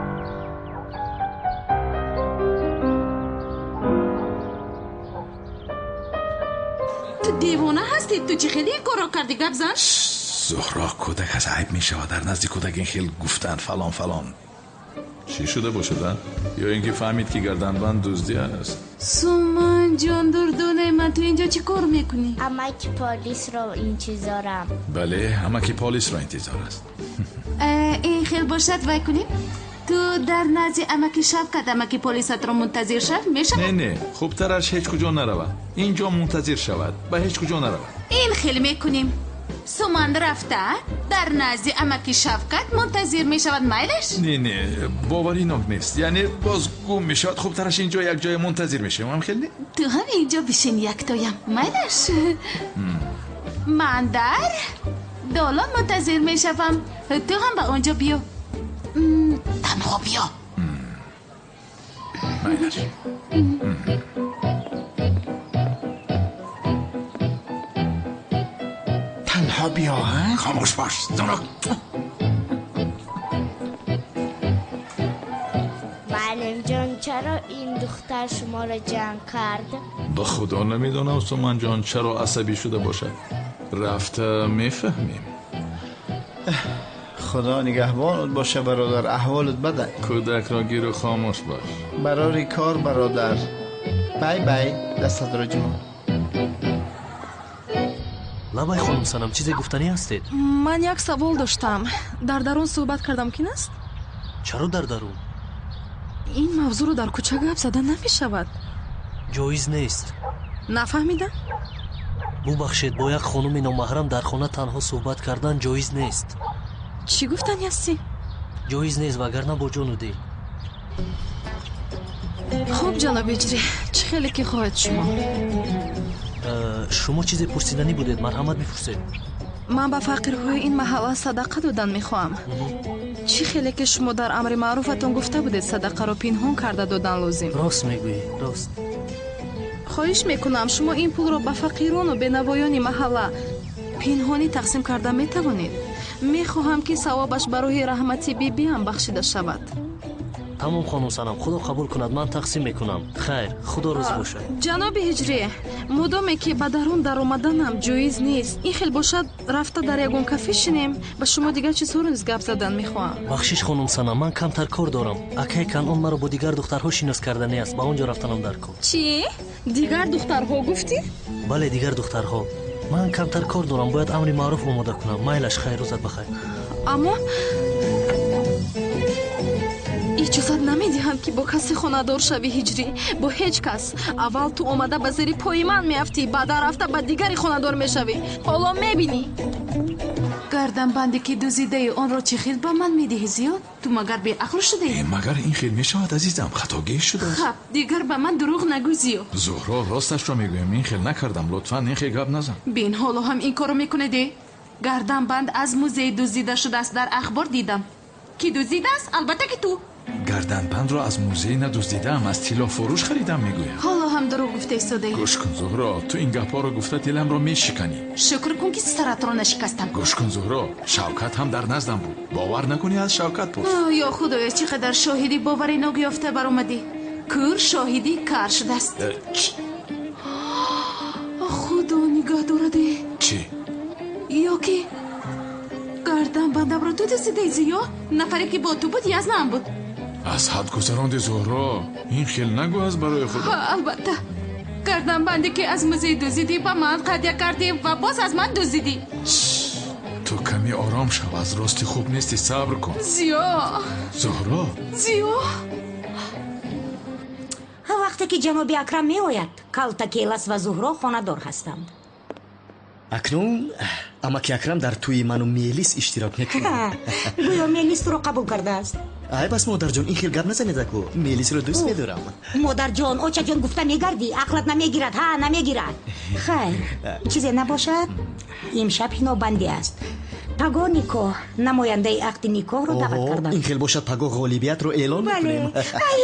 Ту девона ҳастӣ? Ту чӣ хеле ин корро кардӣ? Гап зан.
Зуҳро, кӯдак аз айб мешавад. Дар назди кӯдак ин хел гуфтан фалон фалон. Чӣ шуда бошад, а? Ё ин ки фаҳмид, ки гарданбанд дуздӣ аст?
Суманҷон, дурдонаи ман, ту инҷо чӣ кор мекунӣ?
Амаки полисро интизорам.
Бале, амаки полисро интизор аст.
Ин хел бошад, вай кунем? Ту дар назди амаки Шавкат амаки полисатро мунтазир шав, мешавад?
Не, не, хубтараш ҳеҷ куҷо наравад. Инҷо мунтазир шавад, ба ҳеҷ куҷо наравад.
Ин хел мекунем. Суман рафта дар назди амаки Шавкат мунтазир мешавад, майлаш?
Не, не, боваринок нест. Яъне боз гум мешавад. Хубтараш инҷо як ҷое мунтазир мешавем, ҳам хел не?
Ту ҳам инҷо бишин яктоям, майлаш? Ман дар долон мунтазир мешавам. Ту ҳам ба он ҷо биё. Танҳо биё.
Майлаш.
Танҳо биё, ҳа?
Хомӯш бош, Зуҳро.
Муаллимҷон, чаро ин духтар шуморо ҷанг кард?
Ба худо намедонам, Суманҷон, чаро асабӣ шуда бошад. Рафта мефаҳмем.
Худо нигаҳбонат боша, бародар. Аҳволат бада.
Кӯдакро гиру хомӯш бош.
Барори кор, бародар. Бай бай, дастатро ҷумъ.
Лабай хонум Санам, чизе гуфтанӣ ҳастед?
Ман як савол доштам. Дар дарун суҳбат карда мумкин аст?
Чаро дар дарун?
Ин мавзӯъро дар кӯча гап зада намешавад.
Ҷоиз нест.
Нафаҳмидам?
Бубахшед, бо як хонуми номаҳрам дар хона танҳо суҳбат кардан ҷоиз нест.
Чӣ гуфтанӣ ҳастӣ?
Ҷоиз нест, вагарна бо ҷону дил.
Хуб, ҷаноби иҷрӣ, чӣ хеле ки хоҳед шумо.
Шумо чизе пурсиданӣ будед, марҳамат бипурсед.
Ман ба фақирҳои ин маҳалла садақа додан мехоҳам. Чӣ хеле ки шумо дар амри маъруфатон гуфта будед, садақаро пинҳон карда додан лозим.
Рост мегӯӣ, рост.
Хоҳиш мекунам, шумо ин пулро ба фақирону бенавоёни маҳалла пинҳонӣ тақсим карда метавонед. Мехоҳам, ки савобаш ба рӯҳи раҳмати бибиам бахшида шавад.
Тамом хонум Санам, худо қабул кунад, ман тақсим мекунам. Хайр, худо розӣ бошад.
Ҷаноби Ҳиҷрӣ, модоме ки ба дарун даромаданам ҷоиз нест, ин хел бошад рафта дар ягон кафе шинем, ба шумо дигар чизҳоро низ гап задан мехоҳам.
Бахшиш хонум Санам, ман камтар кор дорам. Акай Канъон маро бо дигар духтарҳо шинос кардани аст, ба он ҷо рафтанам дар кор.
Чӣ? Дигар духтарҳо гуфтӣ?
Бале, дигар духтарҳо. Ман камтар кор дорам, бояд амри маъруф омода кунам. Майлаш, хайр, рӯзат бахайр.
Аммо иҷозат намедиҳам ки бо касе хонадор шавӣ Ҳиҷрӣ, бо ҳеҷ кас. Аввал ту омада ба зери пои ман меафтӣ, баъдан рафта ба дигари хонадор мешавӣ. Ҳоло мебинӣ. Гарданбанде ки дуздидаи онро чӣ хел ба ман медиҳӣ зиёд? Ту магар беақл шудаӣ?
Магар ин хел мешавад азизам? Хатогӣ шудааст.
Хаб, дигар ба ман дурӯғ нагӯ зиёд.
Зуҳро, росташро мегӯям, ин хел накардам. Лутфан ин хел гап назан.
Бин, ҳоло ҳам ин корро мекунедӣ? Гарданбанд аз музей дуздида шудааст, дар ахбор дидам. Ки дуздидааст? Албатта ки ту.
Гарданбандро аз музей надуздидаам, аз тиллофурӯш харидам мегӯям.
Ҳоло ҳам дурӯғ гуфта истодаӣ.
Гӯш кун Зуҳро, ту ин гапҳоро гуфта диламро мешиканӣ.
Шукр кун ки саратро нашикастам.
Гӯш кун Зуҳро, Шавкат ҳам дар наздам буд. Бовар накунӣ, аз Шавкат пурс.
Ё худоё, чӣ қадар шоҳиди боваринок ёфта баромадӣ. Кӯр шоҳиди кар шудааст. Худо нигаҳ дораде.
Чӣ?
Ё ки гарданбандамро ту дуздидаӣ зиё? Нафаре ки бо ту буд язнаам буд.
Аз ҳад гузаронди Зуҳро, ин хел нагӯ аз барои худо.
Албатта, гарданбанде ки аз музей дуздидӣ ба ман ҳадя кардӣ ва боз аз ман дуздидӣ.
Ту каме ором шав, аз рости хуб нести, сабр кун.
Зиё.
Зуҳро.
Зиё.
Вақте ки ҷаноби Акрам меояд, Калтакелас ва Зуҳро хонадор ҳастанд.
Акнун амаки Акрам дар тӯи ману Мелис иштирок мекунад.
Гӯё Мелис туро қабул кардааст.
Ай бас, модарҷон, ин хел гап назанед аку. Мелисро дӯст медорам.
Модарҷон, очаҷон гуфта мегардӣ, ақлат намегирад, ҳа, намегирад. Хайр, чизе набошад, имшаб ҳинобандӣ аст. Пагоҳ никоҳ, намояндаи ақди никоҳро даъват кардам.
Ин хел бошад, пагоҳ ғолибиятро эълон мекунем.
Ай,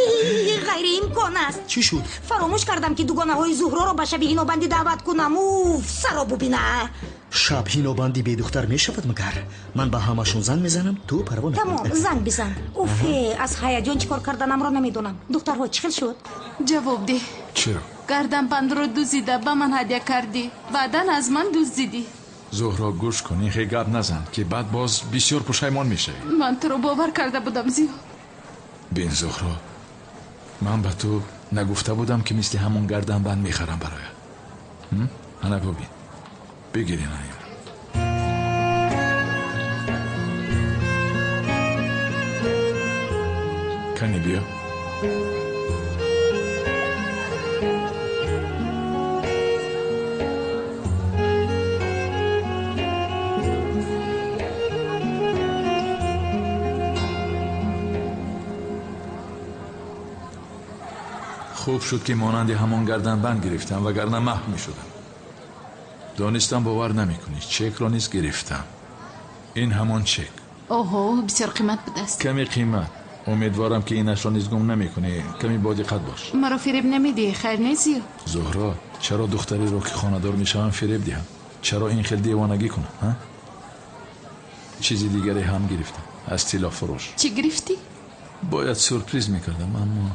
ғайриимкон аст.
Чӣ шуд?
Фаромӯш кардам ки дугонаҳои Зуҳроро ба шаби ҳинобандӣ даъват кунам. Уф, саро бубина.
Шаб ҳинобандӣ бедухтар мешавад магар? Ман ба ҳамашон занг мезанам, ту парво накун.
Тамом, занг бизан. Уфе, аз ҳаяҷон чӣ кор карданамро намедонам. Духтарҳо, чӣ хел шуд?
Ҷавоб деҳ.
Чиро?
Гарданбандро дуздида ба ман ҳадя кардӣ, баъдан аз ман дуздидӣ.
Зуҳро, гӯш кун, ин хел гап назан, ки баъд боз бисёр пушаймон мешавӣ.
Ман туро бовар карда будам зиё.
Бин Зуҳро, ман ба ту нагуфта будам ки мисли ҳамон гарданбанд мехарам бароят. Ана бубин, бигир ин инро. Кани биё. Хуб шуд ки монанди ҳамон гарданбанд гирифтам, вагарна маҳв мешудам. Донистам бовар намекунӣ, чекро низ гирифтам. Ин ҳамон чек.
Оҳо, бисёр қимат будааст.
Каме қимат. Умедворам ки инашро низ гум намекунӣ. Каме бодиққат бош.
Маро фиреб намедиҳӣ, хайр не зиё?
Зуҳро, чаро духтареро ки хонадор мешавам фиреб диҳам? Чаро ин хел девонагӣ кунам, ҳа? Чизи дигаре ҳам гирифтам аз тиллофурӯш.
Чӣ гирифтӣ?
Бояд сюрприз мекардам, аммо